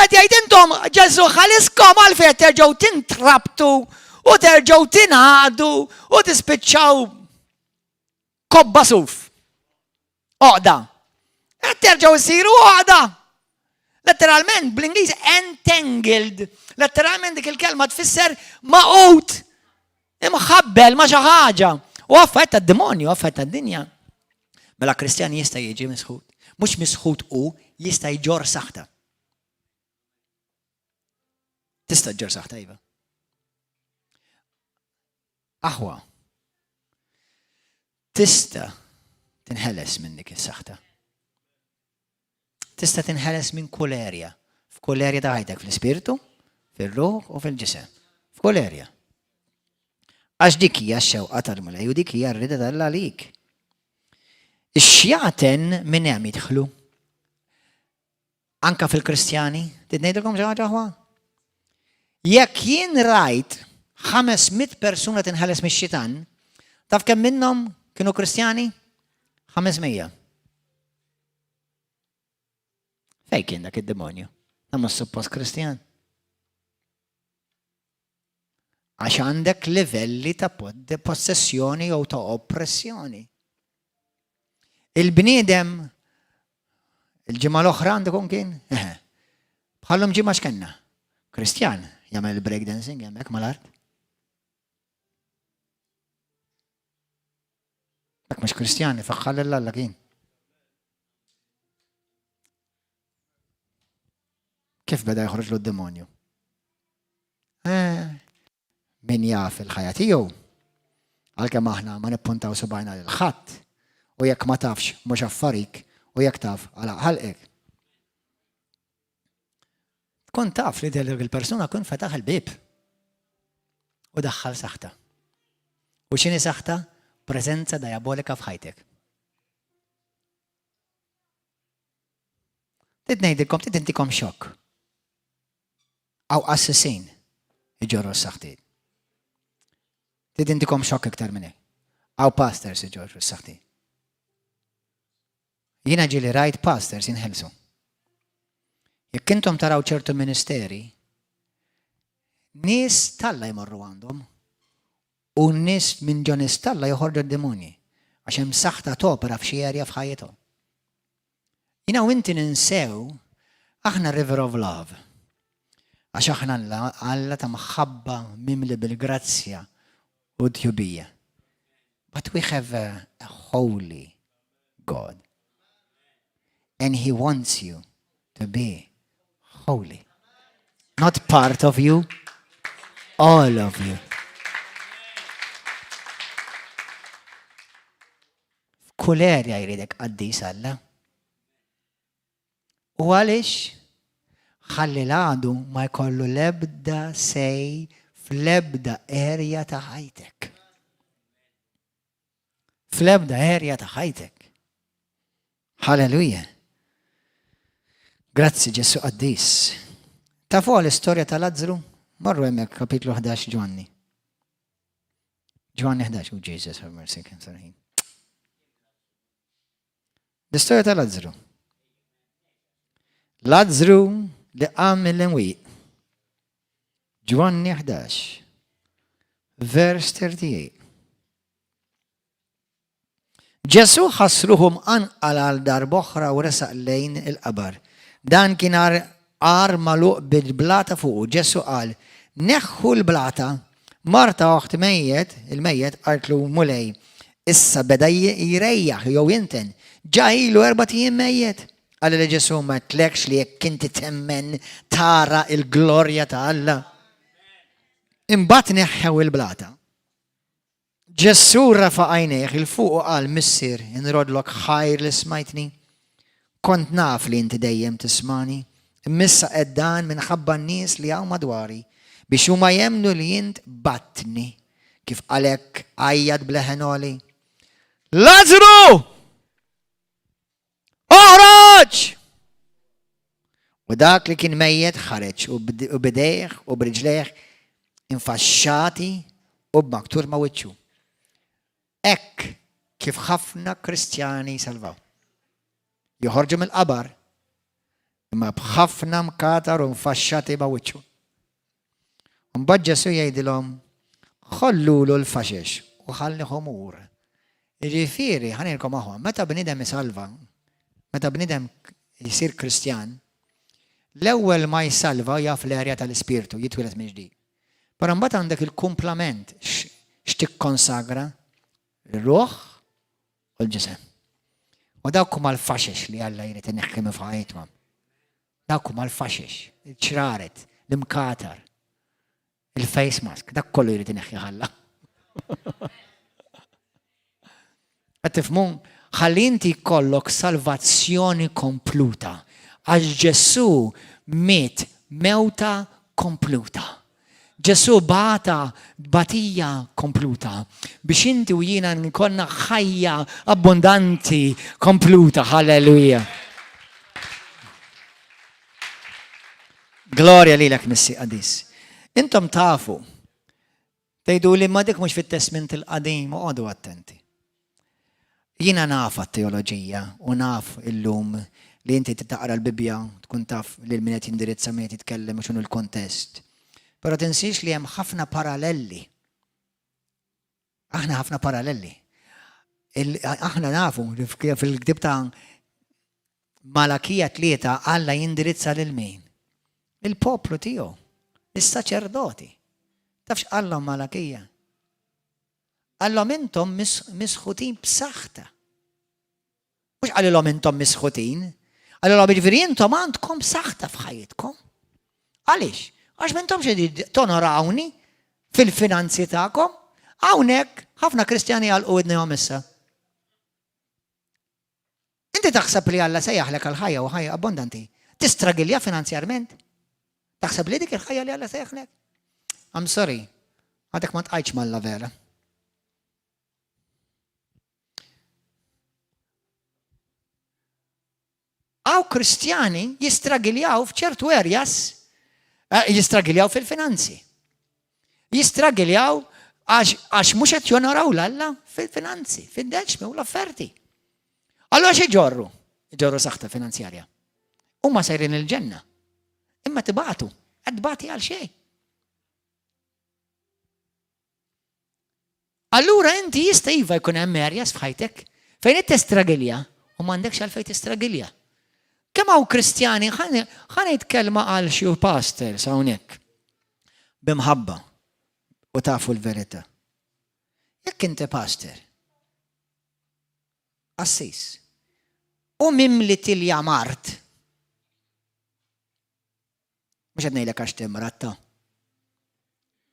[SPEAKER 1] Qed jgħid intom Ġesù ħaliskom għalfejn terġgħu tintrabtu u terġgħu tingħaqdu u tispiċċaw kobba suf. Oqda. Qed terġgħu ssiru oqda. Letteralment bl-Ingliż entangled. Letteralment dik il-kelma tfisser maqut. Imħabbel ma' xi ħaġa. U affett tad-demonju, affett tad-dinja. Mela Kristjan jista' jiġi misħut. Mhux misħut u jista' jġorr saħta. Tista' ġġorr saħta iva. Aħwa, tista' tinħeles minn dik is-saħta. Tista' tinħeles minn kull erja, f'kull erja ta' ħajtek, fl-ispirtu, fir-ruħ u fil-ġisem. F'kull erja. Għax dik hija x-xewqa tal-Mulej u dik hija r-rida tal għalik. Ix-xjaten minn hemm jidħlu. Anka fil-Kristjani, trid ngħidilkom xi ħaġa aħwa? Jekk jien rajt 500 persuna tinħeles mix-xitan, taf kemm minnhom kienu Kristjani? 500. Fejn kien dak id-demonju? Ta' mhux suppost Kristjan. Għax għandek livelli ta' possessjoni jew ta' oppressjoni. Il-bniedem. Il-ġimgħa l-oħra għandu kun kien? Eħe. Bħallum ġimgħa x'kenna? Kristjan jagħmel il-break dancing hemmhekk mal-art. Dak mhux Kristjan ifaħħar lil Alla kien. Kif beda joħroġ d-demonju? Eh, min jaf il-ħajja tiegħu, għalkemm aħna ma nippuntaw subajna lil ħadd, u jekk ma tafx mhux affarik, u jekk taf għalaq ħalqek. Tkun taf li dik il-persuna kun fetaħ il-bib u daħħal saħta. U x'inhi saħta? Preżenza diabolika f'ħajtek. Tid ngħidilkom, tid intikom xokk. Aw qassisin iġorru s-saħtiet. Tid intikom xokk iktar minn hekk. Aw pastors iġorru s-saħtiet. Jiena ġieli rajt pastors jinħelsu. Jekk intom taraw ċertu ministeri, nies talla jmorru għandhom u nies minn ġo nies talla joħorġu d-demonji għax hemm saħta topera f'xi erja f'ħajjithom. Jiena u inti ninsew aħna River of Love. Għax aħna Alla ta' mħabba mimli bil-grazzja u tjubija. But we have a, a holy God. And he wants you to be holy. Not part of you, all of you. F'kull erja jridek qaddis Alla. U għaliex? Ħalli l-għadu ma jkollu l-ebda sej fl-ebda erja ta' ħajtek. Fl-ebda erja ta' ħajtek. Halleluja. Grazzi Ġesu qaddis. Tafu l-istorja ta' Lazzru? Marru hemmhekk kapitlu 11 Ġwanni. Ġwanni 11, oh Jesus have mercy, kemm sarħin. L-istorja ta' Lazzru. Lazzru li qam mill-imwieq. Ġwanni 11, vers 38. Ġesù ħass ruħu mqanqal għal darb'oħra u resaq lejn il-qabar. Dan kien għar magħluq bil-blata fuqu. Ġesù qal, Neħħu l-blata. Marta oħt mejjet, il-mejjet, qaltlu, Mulej, issa beda jrejjaħ jew jinten. Ġa ilu erbat ijiem mejjet. Qalilha Ġesù, M'għedtlekx li jekk inti temmen tara l-glorja ta' Alla? Imbagħad neħħew il-blata. Ġesù rafa' għajnejh 'il fuq u qal, Missier, inroddlok ħajr li smajtni. Kont naf li inti dejjem tismagħni, imma issa għedt dan minħabba n-nies li hawn madwari, biex huma jemmnu li int bgħattni. Kif qal hekk, għajjat b'leħen għoli, Lazzru! Oħroġ! U dak li kien mejjet ħareġ u b'idejh u b'riġlejh infaxxati u b'maktur ma' wiċċu. Hekk kif ħafna Kristjani salvaw. Joħorġu mill-qabar imma b'ħafna mkatar u nfaxxati ma' wiċċu. Mbagħad Ġesù jgħidilhom, ħollulu l-faxex u ħallih imur. Jiġifieri, ħa ngħidilkom aħwa, meta bniedem isalva, meta bniedem jsir Kristjan, l-ewwel ma jsalva jaf l-erja tal-Ispirtu, jitwieled minn ġdid. Però mbagħad għandek il-kumplament x'tikkonsagra r-ruħ u l-ġisem. U dawk huma l-faxex li Alla jrid ineħħi minn f'ħajjithom. Dawk huma l-faxex, il-ċraret, l-imkatar, il-face mask, dak kollu jrid ineħħi Alla. Qed tifhmu? Ħalli inti jkollok salvazzjoni kompluta. Għax Ġesù miet mewta kompluta. Ġesù bata tbatija kompluta biex inti u jiena nkollna ħajja abbundanti kompluta. Halleluja. Glorja lilek Missi Qadis. Intom tafu, tgħidu li ma dik mhux fit-Testment il-Qadim, oqogħdu attenti. Jiena naf għat-teoloġija u naf illum li inti taqra l-Bibbja tkun taf lil min qed jindirizza min qed jitkellem u x'inhu l-kontest. Però tinsiex li hemm ħafna parallelli. Aħna ħafna parallelli. Aħna nafu fil-ktib ta' Malakija 3 Alla jindirizza lil min? Il-poplu tiegħu, is-saċerdoti. Taf x'qallhom Malakija? Qallhom intom misħutin b'saħħta. Mhux qalilhom intom misħutin, qalilhom jiġifieri intom għandkom saħta f'ħajjitkom. Għaliex? Għax m'intomx qegħdin tonorawni fil-finanzi tagħkom. Hawnhekk ħafna Kristjani għalqu widnejhom issa. Inti taħseb li Alla sejjaħlek għal ħajja u ħajja abbondanti. Tistragilja finanzjarment? Taħseb li dik il-ħajja li Alla sejjaħlek? I'm sorry, għadek ma tqajtx malla vera. Hawn Kristjani jistragiljaw f'ċertu areas, eh, jistragiljaw fil-finanzi. Jistragiljaw għax mhux qed jonoraw l-Alla fil-finanzi, fid-deċmi u l-offerti. Allora xi ġorru? Ġorru saħta finanzjarja. Huma sejrin il-ġenna. Imma tibatu, qed tbati għal xejn. Allura inti jista' iva jkun hemm areas f'ħajtek fejn inti tistragilja u m'għandekx għalfejn tistragilja. Kemm hawn Kristjani, ħa ngħid kelma għal xi pastors hawnhekk. B'imħabba u tafu l-verità. Jekk inti pastor, qassis, u mimli tilja mart, Mhux qed ngħidlek għax timrad ta'.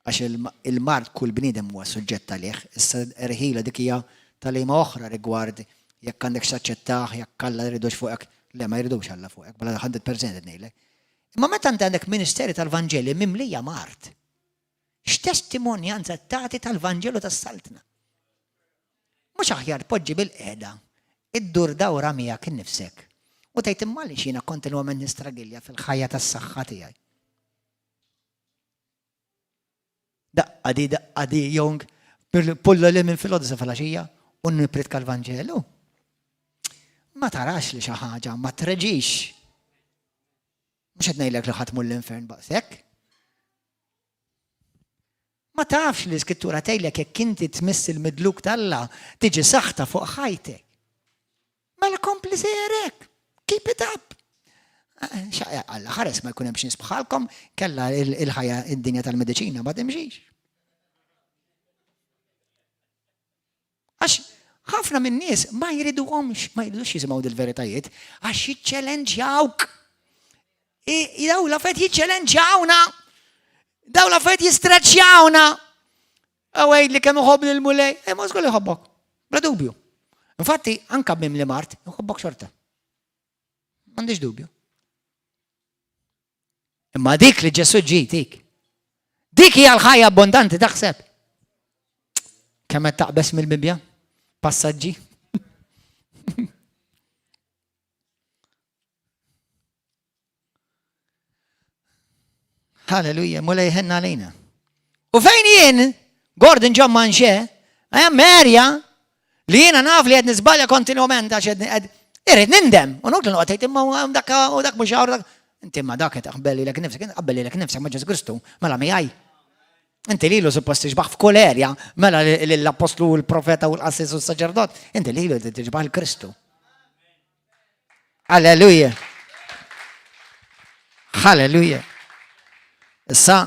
[SPEAKER 1] Għax il-mard kull bniedem huwa suġġett għalih. Issa erħila dik hija tagħlima oħra rigward jekk għandekx taċċettah, jekk Alla jridux fuqek. Le, ma jridux Alla fuqek, bla 100% qed ngħidlek. Imma meta inti għandek ministeri tal-Vanġeli mimlija mard, x'testimonjanza tagħti tal-Vanġelu tas-Saltna? Mhux aħjar tpoġġi bilqiegħda, iddur dawra miegħek innifsek u tgħid imma għaliex jiena kontinwament nistragilja fil-ħajja tas-saħħa tiegħi? Daqqa di, daqqa di, jong, pullu li minn filgħodu sa filgħaxija u nippritka l-Vanġelu. Ma tarax li xi ħaġa ma treġix. Mhux qed ngħidlek li ħadd mur l-infern baqsek. Ma tafx li l-Iskrittura tgħidlek jekk inti tmiss il-midluk t'Alla tiġi saħta fuq ħajtek. Mela kompli sejjer Keep it up. Alla ħares ma jkun hemm xi bħalkom kella il-ħajja id-dinja tal-mediċina ma timxix. Għax ħafna minn nies ma jriduhomx, ma jridux jisimgħu dil-veritajiet, għax jiċċelenġjawk. Daw l-affarijiet jiċċelenġjawna. Daw l-affarijiet jistreċjawna. Għawaj li kemm iħobb lill-Mulej, e ma żgur iħobbok. Bla dubju. Infatti, anka bim li mart, iħobbok xorta. M'għandix dubju. Imma dik li Ġesu ġi dik. Dik hija l-ħajja abbondanti taħseb. Kemm qed taqbes mill-Bibbja? Passaġġi. Halleluja, mulej ħenna għalina. U fejn jien, Gordon John Manche, hemm erja li jiena naf li qed niżbalja kontinwament għax qed irrid nindem. U nukli noqgħod tgħid imma dak u dak mhux hawn dak. Inti ma dak qed taqbel lilek nifsek, qabbel lilek nifsek ma' Ġesu Kristu, mela miegħi. Inti lilu suppost tiġbaħ f'kull erja, mela l-apostlu, l-profeta u l-qassis u s-saċerdot, inti lilu tiġbaħ il-Kristu. Alleluja. Halleluja. Issa,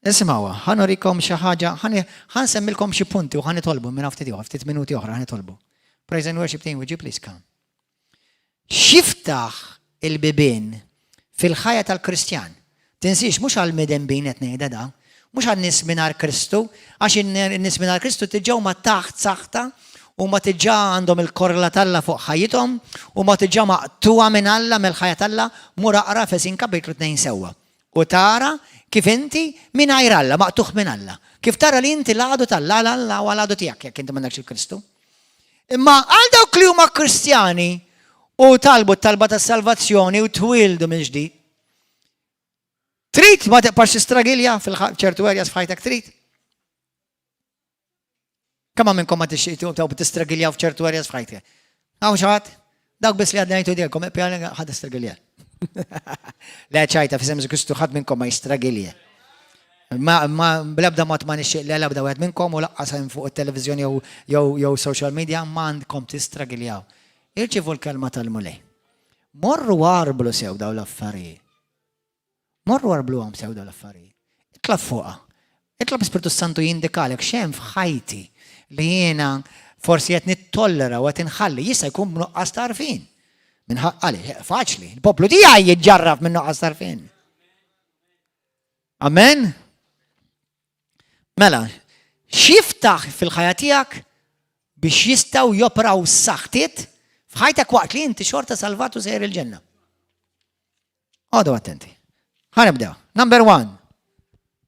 [SPEAKER 1] isimgħuha, ħa nurikom xi ħaġa, ħa nsemmilkom xi punti u ħa nitolbu minn ftit oħra, ftit minuti oħra ħa nitolbu. Praise and worship team, would you please come? X'jiftaħ il-bibien fil-ħajja tal-Kristjan? Tinsiex mhux għall-midinbin qed ngħidha da, mhux għan-nies mingħajr Kristu, għax in-nies mingħajr Kristu diġà huma taħt saħta, huma diġà għandhom il-korla t'Alla fuq ħajjithom, huma diġà maqtugħa minn Alla, mill-ħajja t'Alla, mur aqra Efesin kapitlu 2 sewwa. U tara kif inti mingħajr Alla, maqtugħ minn Alla. Kif tara li inti l-għadu t'Alla, Alla huwa l-għadu tiegħek jekk inti m'għandekx il-Kristu. Imma għal dawk li huma Kristjani u talbu t-talba tas-salvazzjoni u twieldu mill-ġdid, Trid ma tibqax tistragilja fil-ċertu areas f'ħajtek trid? Kemm minnkom ma tixtiequ taw tistragilja f'ċertu areas f'ħajtek? Hawn xi ħadd? Dawk biss li għadna ngħidu dilkom, ħadd tistragilja. Le ċajta f'isem Kristu ħadd minnkom ma jistragilja. Ma, ma bl-ebda mod ma nixtieq li l-ebda wieħed minnkom u laqqas hemm fuq it-televiżjoni jew jew social media ma għandkom tistragiljaw. Irċivu l-kelma tal-Mulej. Morru għarblu sew daw l-affarijiet. Morru għarbluhom sew daw l-affarijiet. Itlob fuqha. Itlob Ispirtu Santu jindikalek x'hemm f'ħajti li jiena forsi qed nittollera u qed inħalli jista' jkun b'nuqqas ta' għarfien. Għaliex, faċli, il-poplu tiegħi jiġġarraf minn nuqqas ta' għarfien. Amen? Mela, x'jiftaħ fil-ħajja tiegħek biex jistgħu jopraw saħtiet f'ħajtek waqt li inti xorta salvatu sejjer il-ġenna. Għodu attenti. Ħa nibdew. Number one,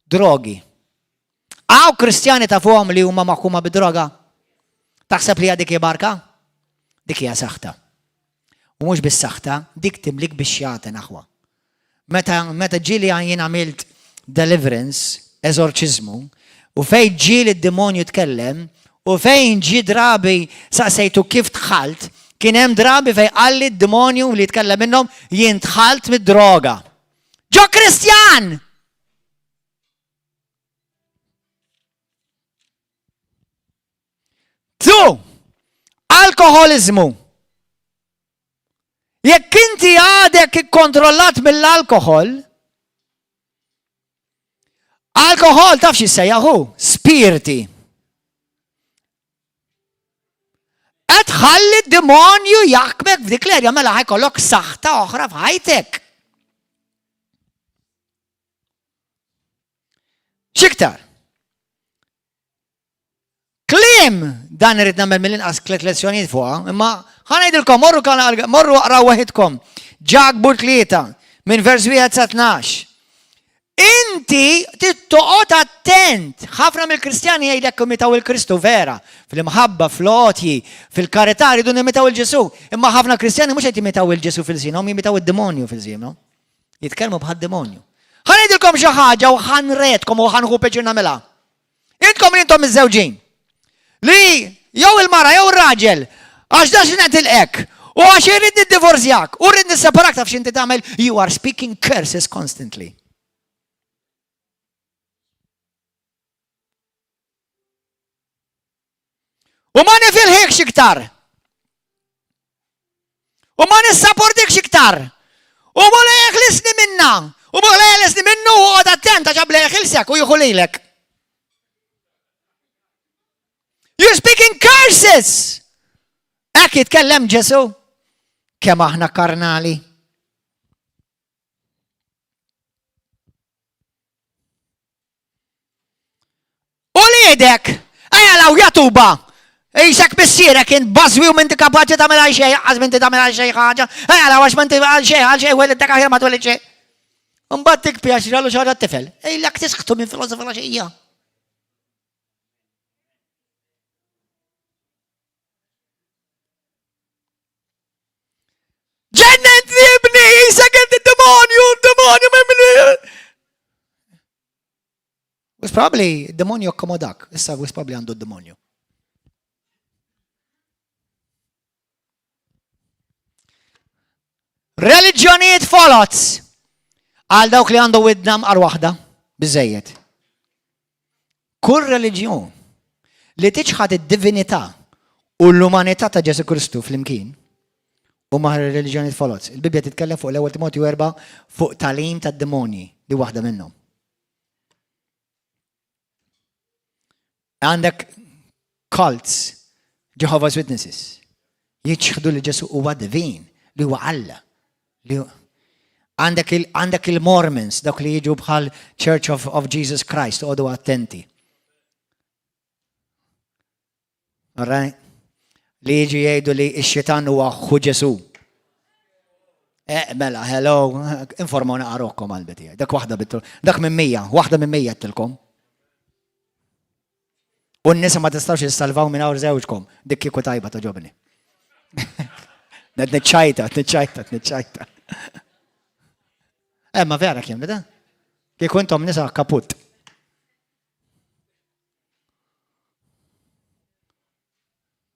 [SPEAKER 1] drogi. Għaw kristjani ta' fuqhom li huma maħkuma bid-droga? Taħseb li dik barka? Dik hija saħta. U mhux bis-saħta, dik timlik biex jagħten aħwa. Meta meta ġieli jien għamilt deliverance, eżorċiżmu, u fejn ġieli d-demonju tkellem, u fejn ġie drabi saqsejtu kif dħalt, kien hemm drabi fejn qalli d-demonju li jitkellem minnhom jien dħalt mid-droga. Ġo Kristjan! Tu, alkoholiżmu. Jekk inti għadek ikkontrollat mill-alkohol, alkohol taf x'issejjaħ hu? Spirti. Qed ħalli d-demonju jaħkmek f'dik l-erja mela ħajkollok saħta oħra f'ħajtek. X'iktar? Kliem dan irrid nagħmel mill-inqas tliet lezzjonijiet fuqha, imma ħa ngħidilkom morru morru aqraw waħidkom. Ġakbu tlieta minn vers wieħed sa tnax. Inti tittoqgħod attent. Ħafna mill-Kristjani jgħidlek imitaw il-Kristu vera, fl-imħabba, fl-għotji, fil-karità rridu nimitaw il-Ġesu. Imma ħafna Kristjani mhux qed jimitaw il-Ġesu fil-żienhom, jimitaw id-demonju fil-żienhom. Jitkellmu bħad-demonju. Ħa ngħidilkom xi ħaġa u ħa nredkom u ħa nħu pjaċir nagħmilha. Intkom li intom miżżewġin. Li jew il-mara jew ir-raġel għax da xi netilqek u għax irrid niddivorzjak u rrid nisseparak taf x'inti tagħmel you are speaking curses constantly. U ma nifilħikx iktar. U ma nissaportikx iktar. U ma jeħlisni minna. U ma jeħlisni minnu u għod attent għax qabel jeħilsek u jieħu lilek. You're speaking curses! Hekk jitkellem Ġesu. Kemm aħna karnali. Uliedek, ejja law jatuba. Ejsek missierek int bażwi u m'inti kapaċi tagħmel għal xejn, għaż m'inti tagħmel għal xejn ħaġa. Ejja law għax m'inti għal xejn għal xejn welidtek aħjar ma twelid xejn. Imbagħad tikbi għax ġralu xi ħaġa t-tifel. Ejlek tisħtu minn filosofija xejja. Ġennentni ibni, jisek inti demonju, demonju minn Was probably demonju akkomodak, issa was probably għandu demonju. Reliġjonijiet folots għal dawk li għandu widna mqar waħda, biżejjed. Kull reliġjon li tiċħad id-divinità u l-umanità ta' Ġesù Kristu flimkien huma reliġjonijiet folots. Il-Bibbja titkellem fuq l-ewwel Timotju 4 fuq tagħlim tad-demonji li waħda minnhom. Għandek cults, Jehovah's Witnesses, jiċħdu li Ġesu huwa divin, li huwa Alla. Li għandek il-Mormons, dawk li jiġu bħal Church of, of Jesus Christ, għodu attenti. All right? Li jiġu jgħidu li x-xitan huwa ħu Ġesu. Eh, mela, hello, informawna qarokkom għal-beti. Dak waħda bittu, dak minn mija, waħda minn mija tilkom. U n-nisa ma tistawx jissalvaw minn għawr żewġkom, dik kieku tajba ta' ġobni. Nitċajta, nitċajta, nitċajta. Eh, ma vera kien, da? Kieku intom nisa kaput.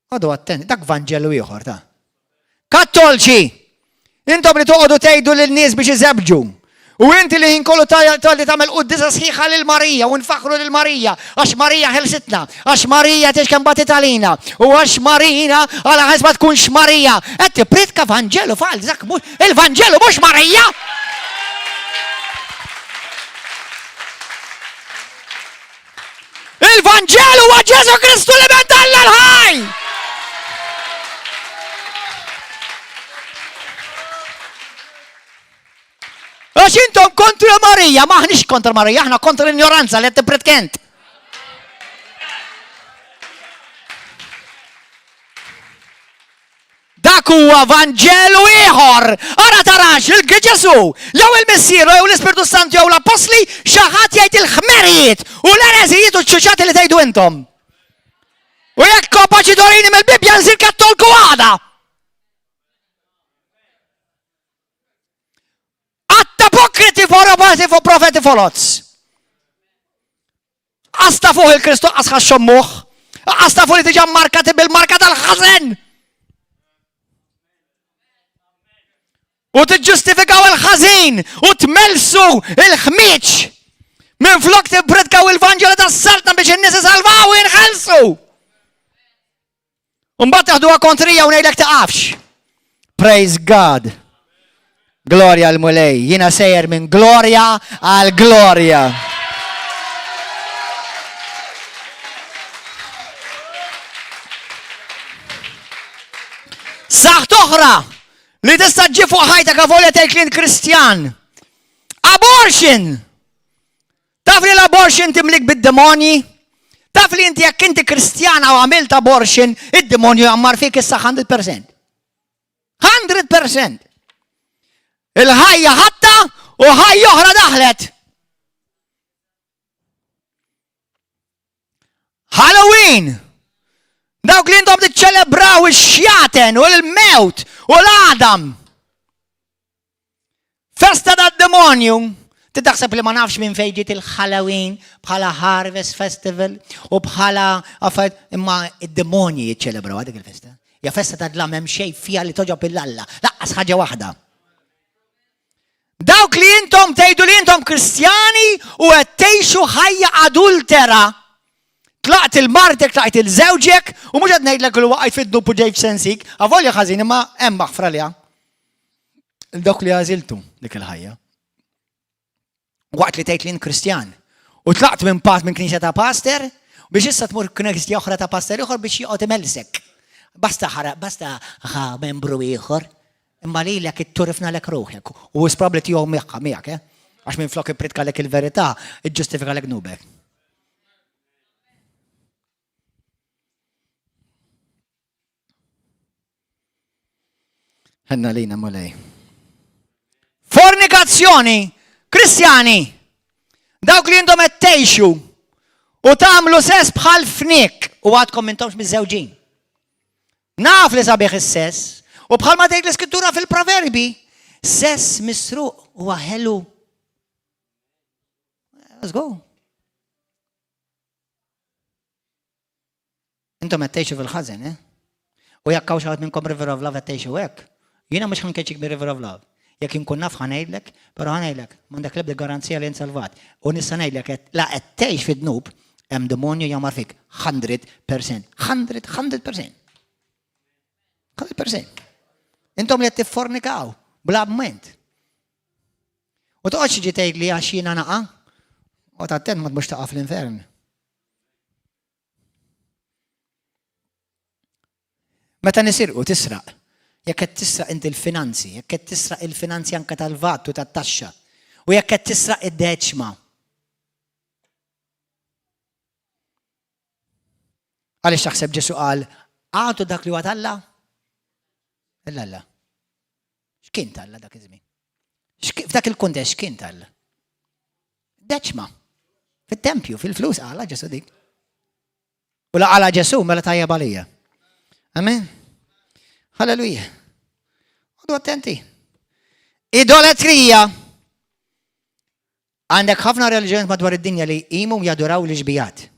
[SPEAKER 1] Għadu attenti, dak Vanġelu ieħor ta'. Kattolċi! Intom li toqgħodu tgħidu lin-nies biex iżebġu. U inti li ħin kollu talli tagħmel quddisa sħiħa lil Marija u nfaħru lil Marija għax Marija ħelsitna, għax Marija tgħix kemm batit għalina u għax Marina għala ħaż ma tkunx Marija. Qed tippriedka Vanġelu fal dak il-Vanġelu mhux Marija! Il-Vanġelu huwa Ġesu Kristu li ben Alla l-ħaj! Għax intom kontra Marija, maħniex kontra Marija, aħna kontra l-ignoranza li qed tippretkent. Dak huwa Vanġelu ieħor. Ara tarax il Ġesu, jew il-Missier, jew l-Ispirtu Santu, jew l-Appostli, xi ħadd jgħid il-ħmerijiet u l-ereżijiet u ċ-ċuċati li tgħidu intom. U jekk kapaċi torini mill-Bibbja nsir kattolku għada. Għatta pokriti forobati fuq profeti folots. Għasta fuq il-Kristu qas ħaxxommuh. Għasta fuq li tiġa markati bil-marka tal-ħażen. U tiġġustifikaw il-ħażin u tmelsu il-ħmiġ. Minn flok tippritkaw il-Vanġelu tas-saltna biex in-nies isalvaw u jinħelsu. Mbagħad taħduha kontrija u ngħidlek taqafx. Praise God. Glorja l mulej Jiena sejjer minn glorja għal glorja. Saħt oħra li tista' ġi fuq ħajtek avolja tgħid li Kristjan. Abortion! Taf li l-abortion timlik bid-demonji? Taf li inti jekk inti Kristjana u għamilt abortion, id-demonju jgħammar fik issa 100%. 100%. Il-ħajja ħatta u ħajja oħra daħlet. Halloween! Dawk li intom tiċċelebraw ix-xjaten u l-mewt u l-għadam. Festa tad-demonju! Titaħseb li ma nafx minn fejn ġiet il-Halloween bħala Harvest Festival u bħala affarijiet imma id-demonji jiċċelebraw dik il-festa. Ja festa ta' dlam hemm xejn fiha li toġob il-Alla, laqqas ħaġa waħda. Dawk li intom tgħidu li intom Kristjani u qed tgħixu ħajja adultera. Tlaqt il-martek, tlaqt il-żewġek, u mhux qed ngħidlek li waqajt fid-dnub u ġej f'sensik, avolja ħażin imma hemm maħfra liha. Dawk li għażiltu dik il-ħajja. Waqt li tgħid li Kristjan. U tlaqt minn pat minn knisja ta' pastor biex issa tmur knisja oħra ta' pastor ieħor biex joqgħod imelsek. Basta ħara, basta ħa membru ieħor. Imma lilek itturifna lek ruħek. U isprabli tiegħu miegħek miegħek, eh? Għax minn flok ippritka lek il-verità, iġġustifika lek nubek. Ħenna lina mulej. Fornikazzjoni, Kristjani, dawk li intom qed tgħixu u tagħmlu sess bħal fnik u għadkom intomx miżżewġin. Naf li sabiħ is-sess u bħalma tgħid l-iskrittura fil-proverbi, sess misruq huwa ħelu. Let's go. Intom qed tgħixu fil-ħażen, eh? U jekk hawn xi ħadd minnkom River of Love qed tgħixu hekk, jiena mhux ħankeċik bi River of Love. Jekk inkun naf ħanejdlek, però ħanejdlek, m'għandek l-ebda garanzija li salvat. U nista' ngħidlek qed la qed tgħix fid-dnub, hemm demonju jamar fik 100%. 100, 100%. 100%. Intom li qed tiffornikaw bla moment. U toqgħodx tiġi tgħid li għax jiena naqa' u attent ma tmux taqa' fl-infern. Meta nisirqu tisraq. Jekk qed tisraq inti l-finanzi, jekk qed tisraq il-finanzi anke tal-VAT u tat-taxxa, u jekk qed tisraq id-deċma. Għaliex taħseb Ġesu qal, għatu dak li huwa t'Alla? Illa Alla. X'kien t'Alla dak iż-żmien? F'dak il-kuntest x'kien t'Alla? Deċma. Fit-tempju, fil-flus qala Ġesu dik. U la qala Ġesu mela tajjeb għalija. Amen. Halleluja. Għodu attenti. Idoletrija. Għandek ħafna reliġjonijiet madwar id-dinja li jqimu u jaduraw l-ixbijat.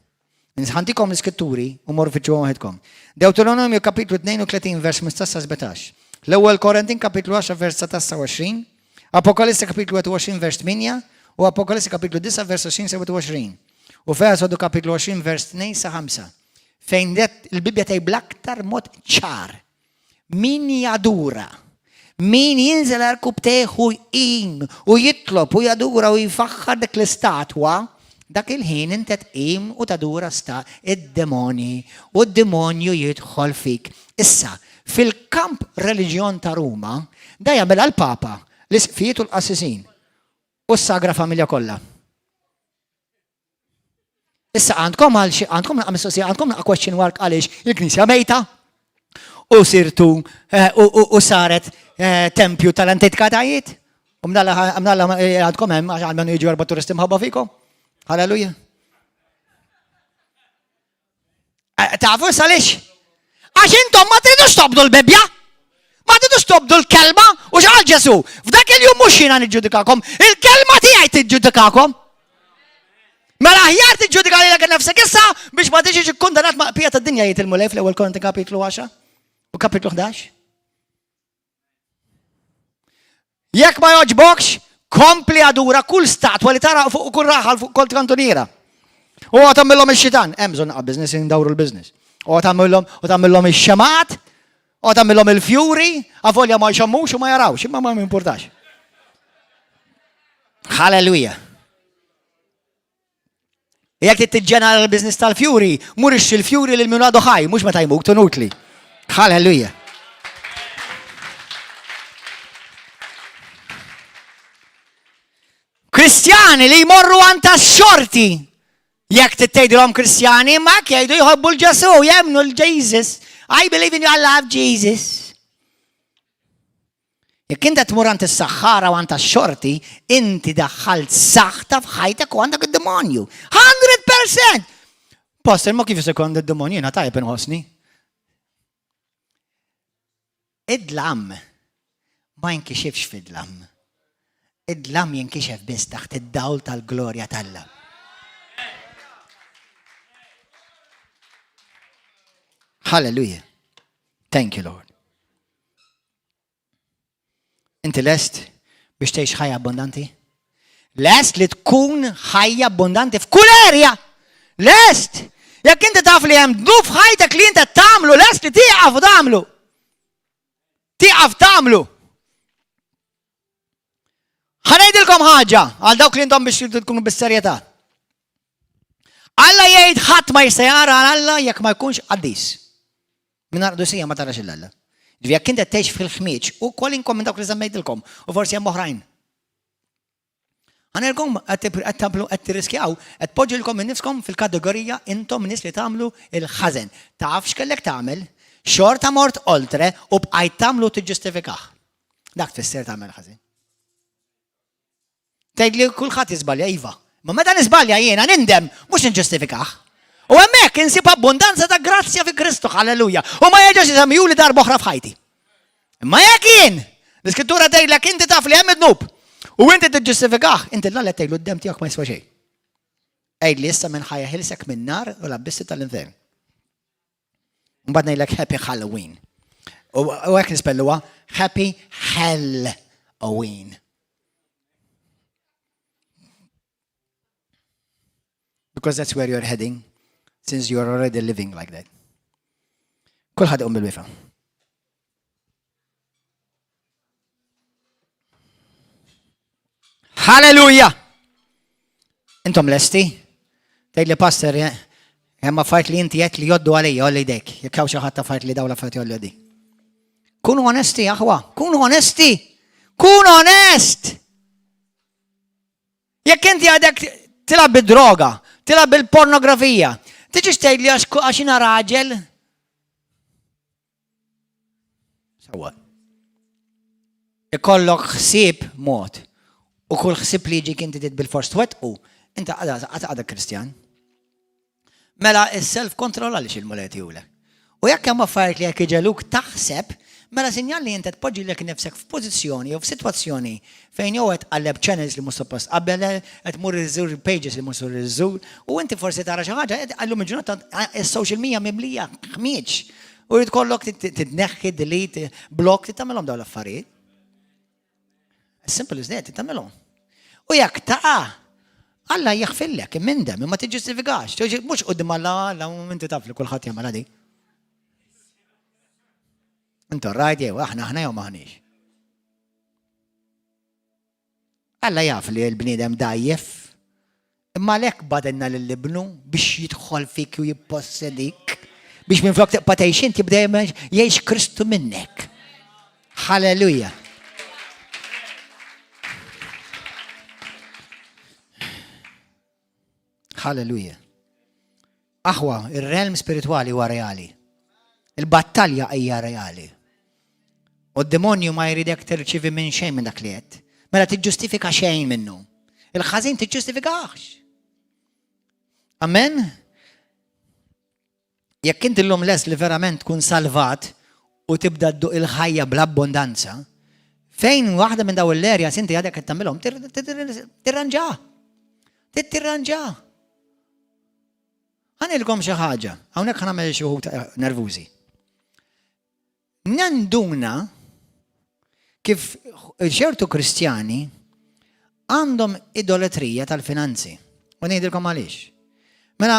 [SPEAKER 1] Ħantikom l-iskritturi u morru fittxuhom waħedkom. Deuteronomju kapitlu 32 vers 15 sa 17. L-ewwel Korintin kapitlu 10 vers 19 sa 20. Apokalisse kapitlu 21 vers 8 u Apokalisse kapitlu 9 vers 20 sa 21. U f'Esodu kapitlu 20 vers 2 sa 5. Fejn il-Bibbja tgħid bl-aktar mod ċar. Min jadura, min jinżel għarkupptejh u jqim u jitlob u jadura u jfaħħar dik l-istatwa, dak il-ħin inti tqim u tadura sta id-demonji u d-demonju jidħol fik. Issa, fil-kamp reliġjon ta' Ruma, da jagħmilha l-Papa, l-isqfijiet u l-qassisin u s-Sagra Familja kollha. Issa għandkom għal xi għandkom naqa' mistoqsija, għandkom naqa' question mark għaliex il-Knisja mejta u sirtu eh, u saret eh, tempju tal-antikatajiet. U mnalla eh, għandkom hemm għax għandhom jiġu erba' turisti mħabba fikom. Halleluja. Tafu issa għaliex? Għax intom ma tridux tobdu l-Bibbja. Ma tridux tobdu l-kelma u x'qal Ġesu. F'dak il-jum mhux jiena niġġudikakom, il-kelma tiegħi tiġġudikakom. Mela aħjar tiġġudika lilek nefsek issa biex ma tiġix ikkundanat ma' qbija tad-dinja jgħid il-Mulej fl-ewwel Korinti kapitlu 10 u kapitlu 11. Jekk ma jogħġbokx, kompli adura kull statwa li tara fuq kull raħal fuq kol kantuniera. U għatamillhom ix-xitan, hemm bżonn naqa' business indawru l-business. U għatamillhom u tagħmilhom ix-xemat, u tagħmilhom il-fjuri, avolja ma jxommux u ma jarawx, imma ma jimpurtax. Halleluja. Jekk trid tiġġenera l-business tal-fjuri, mur ixtri l-fjuri lil min għadu ħaj, mhux meta jmut, inutli. Halleluja. Kristjani li jmorru għand tax-xorti. Jekk tgħidilhom Kristjani, ma jgħidu jħobbu l-Ġesu, jemmnu l-Jesus. I believe in you, I love Jesus. Jekk inti tmur għand is-saħħara u għand tax-xorti, inti daħħalt saħta f'ħajtek u għandek id-demonju. 100%! Pastor, ma kif se jkun id-demonju jiena tajjeb inħossni. Id-dlam ma jinkixifx fid-dlam. Id-dlam jinkixef biss taħt id-dawl tal-glorja t'Alla. Hallelujah. Thank you, Lord. Inti lest biex tgħix ħajja abbondanti? Lest li tkun ħajja abbondanti f'kull erja? Lest! Jekk inti taf li hemm dnub f'ħajtek li inti tagħmlu, lest li tieqaf u tagħmlu. Tieqaf tagħmlu. Ħa ngħidilkom ħaġa għal dawk li intom biex tkunu bis-serjetà. Alla jgħid ħadd ma jista' jara għal Alla jekk ma jkunx qaddis. Mingħajr qdusija ma tarax il Alla. Ġifieri jekk inti tgħix fil-ħmieġ u kwalinkom minn dawk li semmejtilkom u forsi hemm oħrajn. Għanilkom qed tagħmlu qed tirriskjaw qed poġġilkom innifskom fil-kategorija intom nies li tagħmlu il-ħażen. Taf x'kellek tagħmel, xorta mort oltre u bqajt tagħmlu tiġġustifikah. Dak tfisser tagħmel ħażin. Tgħid li kulħadd jiżbalja iva. Ma meta niżbalja jiena nindem mhux niġġustifikah. U hemmhekk insib abbundanza ta' grazzja fi Kristu, halleluja. U ma jerġax isemmijuli darba oħra f'ħajti. Imma jekk jien, l-iskrittura tgħidlek inti taf li hemm id-dnub u inti tiġġustifikah, inti l-alla tgħidlu d-dem tiegħek ma jiswa xejn. Għid li issa minn ħajja ħilsek minn nar u l-abbissi tal-infern. Mbagħad ngħidlek Happy Halloween. U hekk nispelluha Happy Halloween. Because that's where you're heading, since you're already living like that. Kulħadd iqum bil-wifa. Halleluja! Intom lesti? Tgħid li pastor, eh, hemm affarijiet li inti qed li joddu għalija għolli jdejk. Jekk hawn xi ħadd affarijiet li dawn l-affarijiet jolli di. Kunu onesti, aħwa, kunu onesti. Kun onest! Jekk inti għadek tilgħab bid-droga, tilgħab bil-pornografija, tiġix tgħidli għax jiena raġel. Sawa. Ikollok ħsieb mod u kull ħsieb li jiġik inti trid bil-fors twettqu, inti għadha Kristjan. Mela is-self control għaliex il-Mulej jtiehulek. U jekk hemm affarijiet li jekk iġegħluk taħseb, mela sinjal li inti tpoġġi nifsek f'pożizzjoni jew f'sitwazzjoni fejn jew qed tqalleb channels li mhux suppost qabel, qed tmur iżżur pages li mhux iżżur, u inti forsi tara xi ħaġa, illum il-ġurnata is-social media mimlija ħmieġ. U jrid kollok titneħħi, delete, block, tagħmelhom dawn l-affarijiet. As simple as that, tagħmilhom. U jekk taqa' Alla jaħfillek, imindem, imma tiġġustifikax. Mhux quddiem Alla, Alla, inti taf li kulħadd jagħmel di. Intu rajt jew aħna aħna jew maħniex. Alla jaf li l-bniedem dgħajjef, imma għalhekk bagħtilna lil Ibnu biex jidħol fik u jippossedik, biex minflok tibqa' tgħix int jibda jgħix Kristu minnek. Halleluja. Halleluja. Aħwa, ir-realm spiritwali huwa reali. Il-battalja hija reali. U d-demonju ma jridek tirċivi minn xejn minn dak li qed. Mela tiġġustifika xejn minnu. Il-ħażin tiġġustifikax. Amen? Jekk inti llum lest li verament tkun salvat u tibda dduq il-ħajja bl-abbondanza, fejn waħda minn daw l-areas inti għadek qed tagħmilhom tirranġa. Tirranġa. Ħanilkom xi ħaġa, hawnhekk ħanagħmel xi wħud eh, nervużi. Nanduna kif ċertu Kristjani għandhom idoletrija tal-finanzi. U ngħidilkom għaliex. Mela,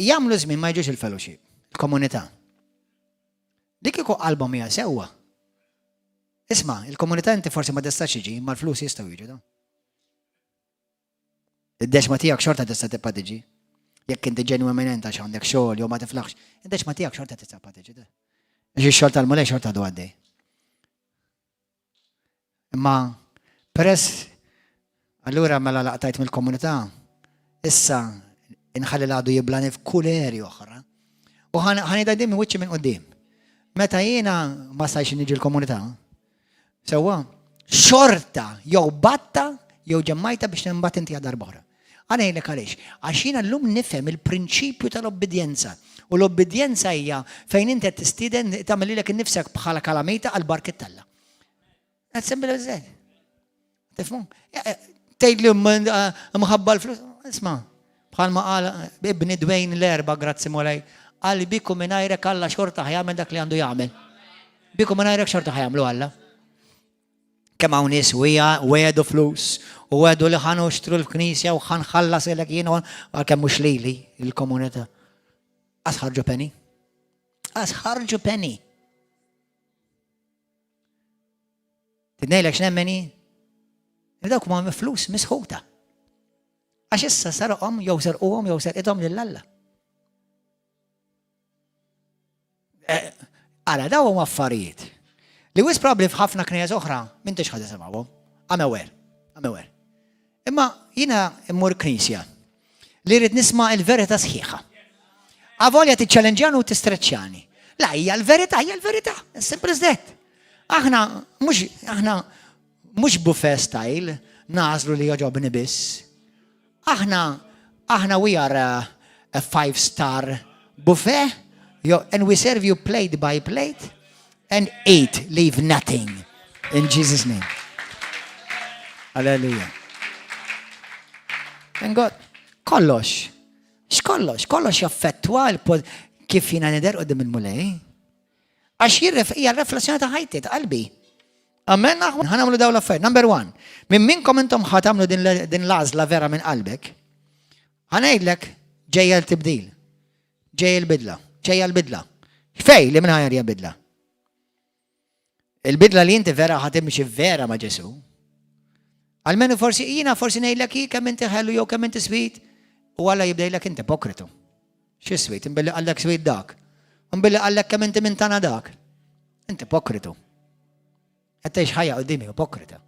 [SPEAKER 1] jagħmlu żmien ma jiġux il-fellowship, il-komunità. Dik kieku qalbhom hija sewwa. Isma', il-komunità inti forsi ma tistax tiġi, ma l-flus jistgħu jiġu. Id-deċma tiegħek xorta tista' tibqa' tiġi. Jekk inti ġenwiment għax għandek xogħol jew ma tiflaħx, id-deċma tiegħek xorta tista' tibqa' tiġi. Għax ix-xogħol tal-Mulej xorta għadu għaddej. Imma peress allura mela laqtajt mill-komunità, issa inħalli l-għadu jiblani f'kull eri oħra. U ħanida din wiċċi minn qudiem. Meta jiena ma stajx niġi l-komunità, Sewwa? Xorta jew batta jew ġemmajta biex nbagħad inti darb'oħra. Ħa ngħidlek għaliex. Għax jiena llum nifhem il-prinċipju tal-obbidjenza. U l-obbidjenza hija fejn inti qed tistieden tagħmel lilek innifsek bħala kalamita għal barkiet t'Alla. Qed simple as that. Tifhmu? Eh, tgħid li eh, mħabba l-flus, isma' bħalma qal ibni Dwayne l-erba' grazzi Mulej, qal biku mingħajrek Alla xorta ħajamel dak li għandu jagħmel. Biku mingħajrek xorta ħajamlu Alla. Kemm hawn nies wegħdu flus u wegħdu li ħanu xtru l-knisja u ħanħallas ilek jien għalkemm mhux lili il-komunità. Qas ħarġu penny. Qas ħarġu penny. Tidnejlek x'nemmen hi? Li dawk ma flus misħuta. Għax issa sarqhom jew serquhom jew serqithom lil Alla. Eh, ara, daw huma affarijiet li wis probabli f'ħafna knejjes oħra m'intix ħadd isimgħuhom. I'm aware, I'm aware. Imma jiena immur knisja li rrid nisma' il-verità sħiħa. Avolja tiċċellenġjani u tistreċċjani. La hija l-verità, hija l-verità. Simple as that. Aħna mhux aħna mhux buffet style nażlu li joġobni biss. Aħna aħna we are a, a five star buffet and we serve you plate by plate and eat, leave nothing. In Jesus' name. Hallelujah. Thank God. Kollox. X'kollox? Kollox jaffettwa kif jina nidher qudiem il-Mulej. Għax jirref hija riflessjoni ta' ħajti, ta' qalbi. Amen, ħa nagħmlu dawn l-affarijiet. Number one, minn minnkom intom ħa tagħmlu din l-għażla vera minn qalbek, ħa ngħidlek ġejja l-tibdil. Ġej il-bidla, ġejja l-bidla. Fej li minn ħajja bidla. Il-bidla li inti vera ħa timxi vera ma' Ġesu. Almenu forsi jiena forsi ngħidlek hi kemm inti ħelu jew kemm inti sweet u Alla jibdejlek inti ipokritu. Xi sweet, imbilli qallek sweet dak. Imbilli qallek kemm inti minn tana dak. Inti ipokritu. Qed tgħix ħajja quddiemi ipokrita.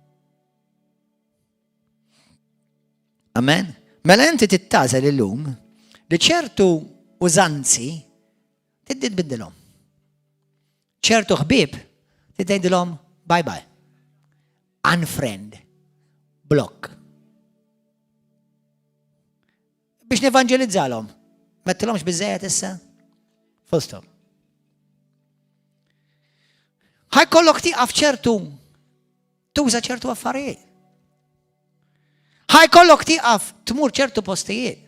[SPEAKER 1] Amen. Mela inti tittażel illum li ċertu użanzi tiddi tbiddilhom. ċertu ħbieb tgħidilhom bye bye. Unfriend. Block. Biex nevanġelizzalhom. Mettilhomx biżejjed issa? Full stop. Ħajkollok tieqaf ċertu tuża ċertu affarijiet. Ħajkollok tieqaf tmur ċertu postijiet.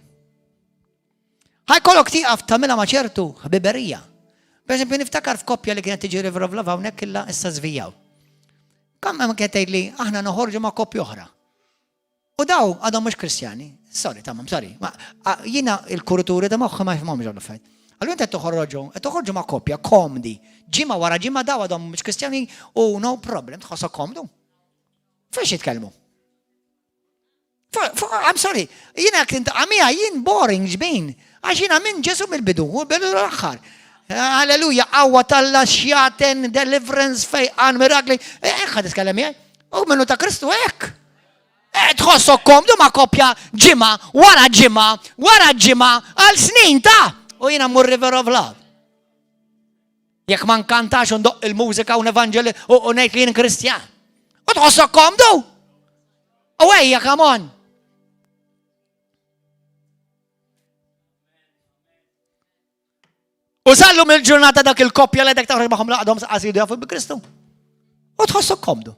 [SPEAKER 1] Ħajkollok tieqaf tagħmilha ma' ċertu ħbiberija. Per eżempju, niftakar f'koppja li kienet tiġi River of Love hawnhekk illa issa żvijaw. Kemm hemm kien tgħid li aħna noħorġu ma' koppja oħra. U daw għadhom mhux Kristjani. Sorry, tamam, sorry. Jiena il-kurituri ta' moħħi ma jifhmhomx dawn l-affarijiet. Allura inti qed toħorġu, qed toħorġu ma' koppja komdi. Ġimgħa wara ġimgħa daw għadhom mhux Kristjani u no problem, tħossok komdu. Fejn jitkellmu? I'm sorry, jiena jekk tintaqa' miegħi jien boring ġbin, għax jiena minn Ġesu mill-bidu u bidu l-aħħar. Alleluja, qawwa talla xjaten, deliverance, fejqan, mirakli. Eh, hekk ħad titkellem miegħi. U minnu ta' Kristu hekk. Eh, tħossok komdu ma' koppja ġimgħa wara ġimgħa wara ġimgħa għal snin ta' u jiena mmur River of Love. Jekk ma nkantax u ndoqq il-mużika u nevanġeli u ngħid li jien Kristjan. U tħossok komdu? U ejja, come on! U sallum il-ġurnata dak il-koppja li dak taħroġ magħhom laqdhom saqas jidu jafu bi Kristu. U tħossu komdu.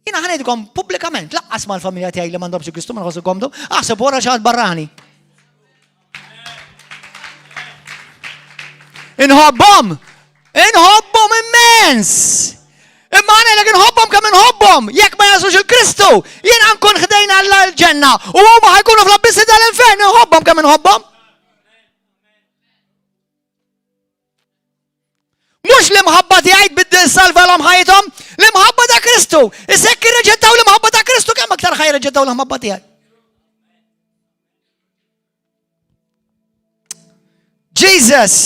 [SPEAKER 1] Jina ħanidkom pubblikament, laqqas mal-familja tiegħi li m'għandhomx Kristu ma nħossu komdu, aħseb wara xi barrani. Inħobbhom! Inħobbhom immens! Imma għana l inħobbhom kemm inħobbhom, jekk ma jasux il-Kristu, jiena nkun ħdejn Alla l-ġenna u huma ħajkunu fl-abbissi tal-infern, inħobbhom kemm inħobbhom. Mhux l-imħabba tiegħi tbiddel salvalhom ħajjithom, l-imħabba ta' Kristu. Issa jekk irreġettaw l-imħabba ta' Kristu kemm aktar ħajreġettaw l-imħabba tiegħi. Jesus!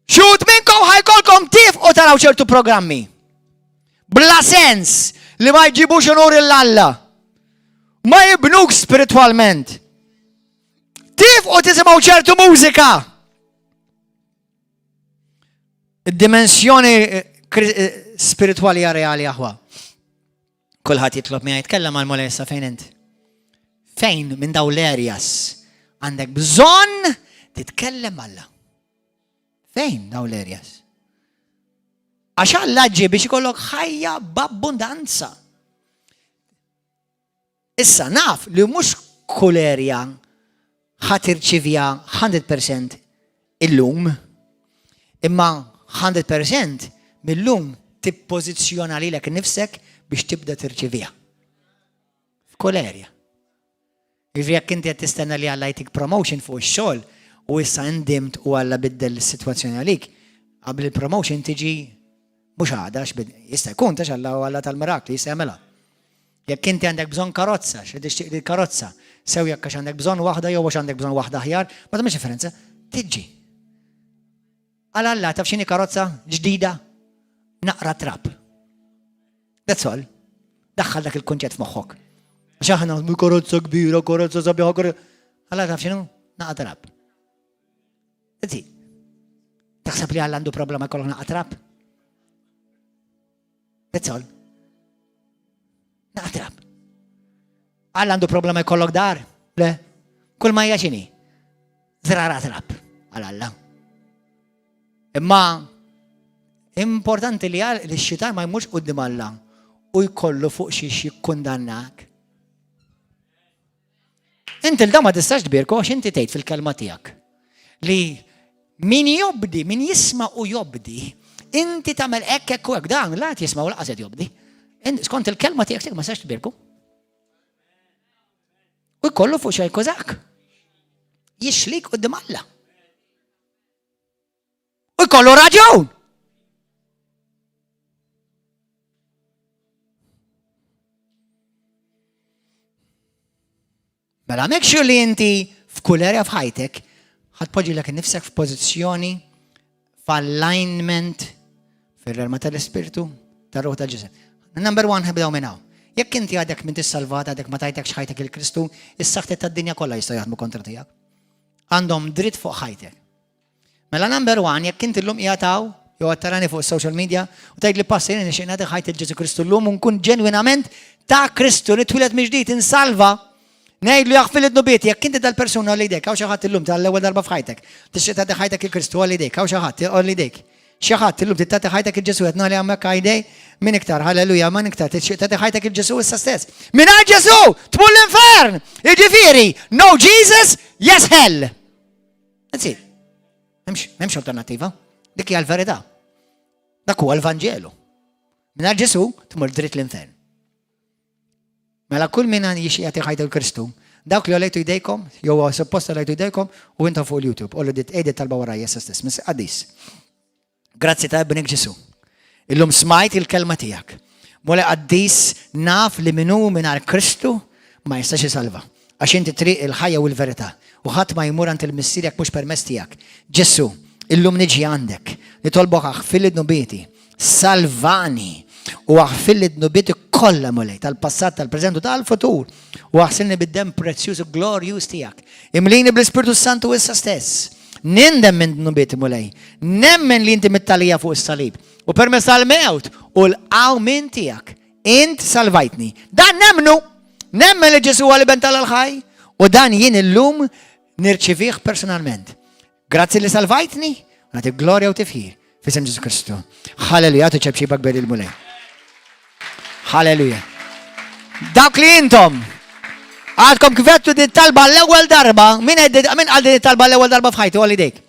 [SPEAKER 1] Xut minnkom ħajkolkom tif u taraw ċertu programmi. Bla sens li ma jġibux unur il-Alla. Ma jibnuk spiritualment. Tif u tisimgħu ċertu mużika. Id-dimensjoni eh, eh, spirituali hija reali aħwa. Kulħadd jitlob miegħi jitkellem għal Mulej fejn int. Fejn minn daw l-areas għandek bżonn titkellem Alla. Fejn daw l-areas? Għax Alla ġie biex ikollok ħajja b'abbundanza. Issa naf li mhux kull area ħa tirċivja 100% illum, imma 100% mil-lum tippożizzjona lilek innifsek biex tibda tirċivija. F'kull area. Jiġifieri jekk inti qed tistenna li Alla jtik promotion fuq ix-xogħol u issa indimt u Alla biddel is-sitwazzjoni għalik, qabel il-promotion tiġi mhux għada, jista' jkun ta' Alla u Alla tal-mirakli jista' jagħmilha. Jekk inti għandek bżonn karozza, xi tixtieq li karozza, sew jekk għax għandek bżonn waħda jew għax għandek bżonn waħda aħjar, ma tagħmilx differenza, tiġi. Għal Alla taf x'inhi karozza ġdida naqra trab. That's all. Daħħal dak il-kunċett f'moħħok. Għax aħna karozza kbira, karozza sabiħa, karozza. Alla taf x'inhu? Naqra trab. That's it. Taħseb li Alla għandu problema jkollok naqra trab? That's all. Naqtrab. Alla għandu problema jkollok dar? Le. Kull ma hija x'inhi? Zrara trab għal Alla. Imma importanti li għal li x-xitan ma jmurx qudiem Alla u jkollu fuq xiex jikkundannak. Inti l ma tistax tbierku għax inti tgħid fil-kelma tiegħek li min jobdi, min jisma' u jobdi, inti tagħmel hekk hekk u hekk dan la qed jisma' u laqas qed jobdi. Skont il-kelma tiegħek ma tistax tbierku. U jkollu fuq xejn kozak. Jixlik qudiem Alla. U jkollu raġun. Mela make sure li inti f'kull area f'ħajtek ħadpoġġi lek nifsek f'pożizzjoni f'alignment fir-realma tal-ispirtu tar-ruħ tal-ġisem. Number one ħibdew minn hawn. Jekk inti għadek minn tissalvat, għadek ma tajtekx ħajtek il-Kristu, is-saħħet tad-dinja kollha jistgħu jaħdmu kontra tiegħek. Għandhom dritt fuq ħajtek. Mela number one, jekk inti llum qiegħed hawn, jew qed tarani fuq social media, u tgħid li pastor jien nixtieq nagħti ħajti l Ġesu Kristu llum u nkun ġenwinament ta' Kristu, nitwieled mill-ġdid, insalva, ngħidlu jaħfirli dnubieti, jekk inti dal-persuna għolli jdejk, hawn xi ħadd illum tal-ewwel darba f'ħajtek, tixtieq tagħti ħajtek il Kristu għolli jdejk, hawn xi ħadd għolli jdejk. Xi ħadd illum trid tagħti ħajtek il Ġesu qed nagħli hemmhekk għajdej min iktar, halleluja, min iktar tixtieq tagħti ħajtek il Ġesu issa stess. Mingħajr Ġesu tmur l-infern! Jiġifieri, no Jesus, yes hell. That's it. M'hemmx alternattiva. Dik hija l-verità. Dak huwa l-Vanġelu. Mingħajr Ġesù tmur dritt l-infern. Mela kull min jixtieq jagħti ħajtu 'l Kristu, dawk li għolejtu jdejkom, jew suppost għolejtu jdejkom, u intom fuq il-YouTube, għollu dit għidi talba warajja issa stess, Missier qaddis. Grazzi ta' ibnek Ġesù. Illum smajt il-kelma tiegħek. Mulej qaddis naf li min hu mingħajr Kristu ma jistax isalva. Għax inti triq il-ħajja u l-verità. U ħadd ma jmur għand il-Missier jekk mhux permezz tiegħek. Ġesù, illum niġi għandek, nitolbok aħfirli dnubieti. Salvani u aħfirli dnubieti kollha Mulej, tal-passat, tal-preżent u tal-futur. U aħsilni bid-demm prezzjuż u glorjuż tiegħek. Imlini bl-Ispirtu Santu issa stess. Nindem minn dnubieti Mulej. Nemmen li inti mitt għalija fuq is-salib. U permezz tal-mewt u l-qawmien tiegħek, int salvajtni. Dan nemmnu! Nemmen li Ġesù huwa l-Iben tal ħaj u dan jien illum nirċivih personalment. Grazzi li salvajtni, nagħti glorja u tifħir f'isem Ġesù Kristu. Halleluja, agħtu ċapċipa kbira lill-Mulej. Halleluja. Dawk li intom għadkom kif għedtu din talba l-ewwel darba, min qal din talba l-ewwel darba f'ħajtu għolli idek.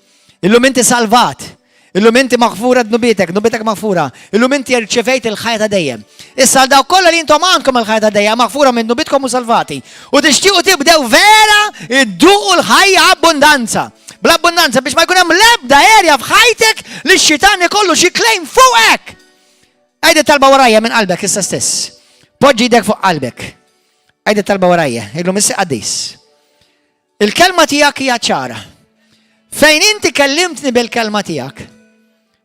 [SPEAKER 1] Illum inti salvat. Illum inti maħfura dnubietek, dnubietek maħfura. Illum inti rċevejt il-ħajja ta' dejjem. Issa għal dawk kollha li intom għandkom il-ħajja ta' dejjem maħfura minn dnubietkom u salvati. U tixtiequ tibdew vera idduqu l-ħajja abbundanza. Bl-abbundanza biex ma jkun hemm l-ebda erja f'ħajtek li x-xitan ikollu xi claim fuqek. Għidi talba warajja minn qalbek issa stess. Poġġi idek fuq qalbek. Għidi talba warajja. Illum Missier qaddis. Il-kelma tiegħek hija ċara. Fejn inti kellimtni bil-kelma tiegħek,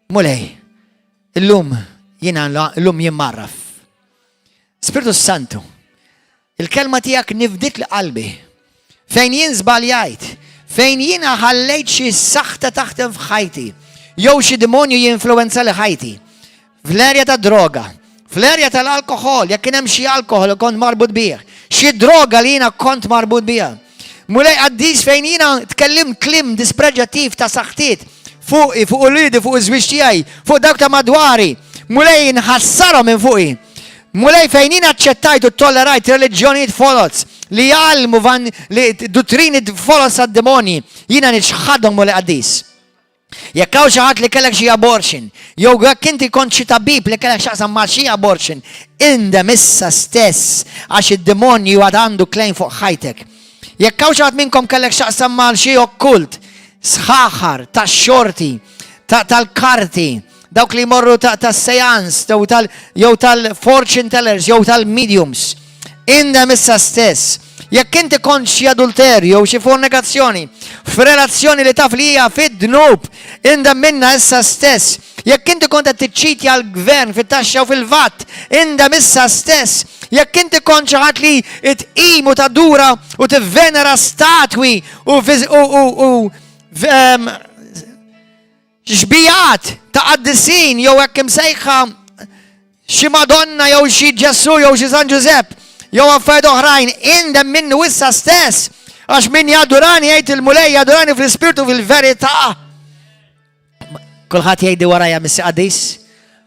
[SPEAKER 1] Mulej, illum jiena illum jien marraf. Spiritu Santu, il-kelma tiegħek nifdit li qalbi. Fejn jien żbaljajt, fejn jiena ħallejt xi saħta taħdem f'ħajti, jew xi demonju jinfluwenza li ħajti. Fl-erja ta' droga, fl-erja tal-alkoħol, jekk kien hemm xi alkoħol li kont marbut bih, xi droga li jiena kont marbut biha. Mulej qaddis fejn jiena tkellimt kliem dispreġjattiv ta' saħtiet fuqi, fuq uliedi, fuq iż-żwieġ tiegħi, fuq dawk ta' madwari. Mulej inħassarhom minn fuqi. Mulej fejn jiena aċċettajt u tollerajt reliġjonijiet foloz li jgħallmu van li duttrini foloz tad-demonji, jiena niċħadhom Mulej qaddis. Jekk hawn xi ħadd li kellek xi abortion, jew jekk inti kont xi tabib li kellek x'taqsam ma' xi abortion, indem issa stess għax id-demonju għad għandu claim fuq ħajtek. Jekk hawn xi ħadd minnkom kellek x'taqsam ma' xi okkult, sħaħar, tax-xorti, tal-karti, dawk li jmorru tas-seance, jew tal-fortune tellers, jew tal-mediums, indem issa stess. Jekk inti kont xi adulterju jew xi fornikazzjoni f'relazzjoni li taf li hija fid-dnub, indem minnha issa stess. Jekk inti kont qed tiċċitja l-gvern fit-taxxa u fil-VAT, indem issa stess. Jekk inti kont xi ħadd li tqim u tadura u tivvenera statwi u xbijat ta' qaddisin jew hekk imsejħa xi Madonna jew xi Ġesù jew xi San Ġużepp jew affarijiet oħrajn, indem minnu issa stess għax min jadurani jgħid il-Mulej jadurani fl-ispirtu fil-verità. Kulħadd jgħidi warajja Missier qaddis,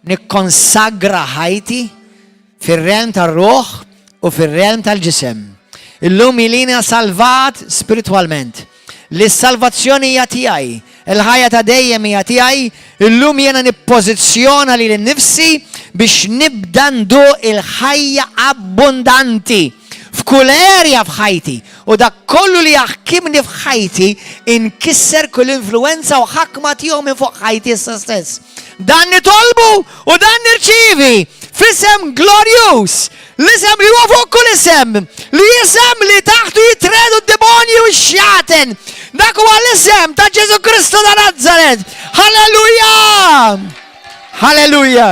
[SPEAKER 1] nikkonsagra ħajti fir-realm tar-ruħ u fir-realm tal-ġisem. Illum jiena salvat spiritwalment. Li s-salvazzjoni hija tiegħi, il-ħajja ta' dejjem hija tiegħi, illum jiena nippożizzjona lili nnifsi biex nibda nduq il-ħajja abbundanti f'kull erja f'ħajti u dak kollu li jaħkimni f'ħajti inkisser kull influwenza u ħakma tiegħu minn fuq ħajti issa stess. Dan nitolbu u dan nirċievi f'isem glorjuż L-isem li huwa fuq kull isem, li isem li taħtu jitredu d-demonji u x-xjaten. Dak huwa l-isem ta' Ġesu Kristu ta' Nazaret. Halleluja! Halleluja!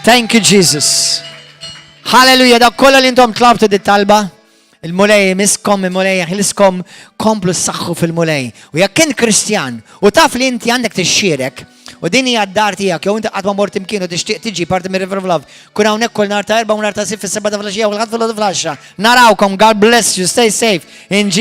[SPEAKER 1] Thank you, Jesus. Halleluja, dak kollha li intom tlabtu dit talba. Il-Mulej imisskom, il-Mulej jeħliskom, komplu ssaħħu fil-Mulej. U jekk int Kristjan u taf li inti għandek tixxierek, u din hija d-dar tiegħek jew inti qatt ma mort imkien u tixtieq tiġi parti mir River of Love, kun hawnhekk kull nhar ta' Erbgħa u nhar ta' Sibt fis-sebgħa ta' filgħaxija u l-Ħadd filgħodu fl-għaxra. Narawkom, God bless you, stay safe in Jesus.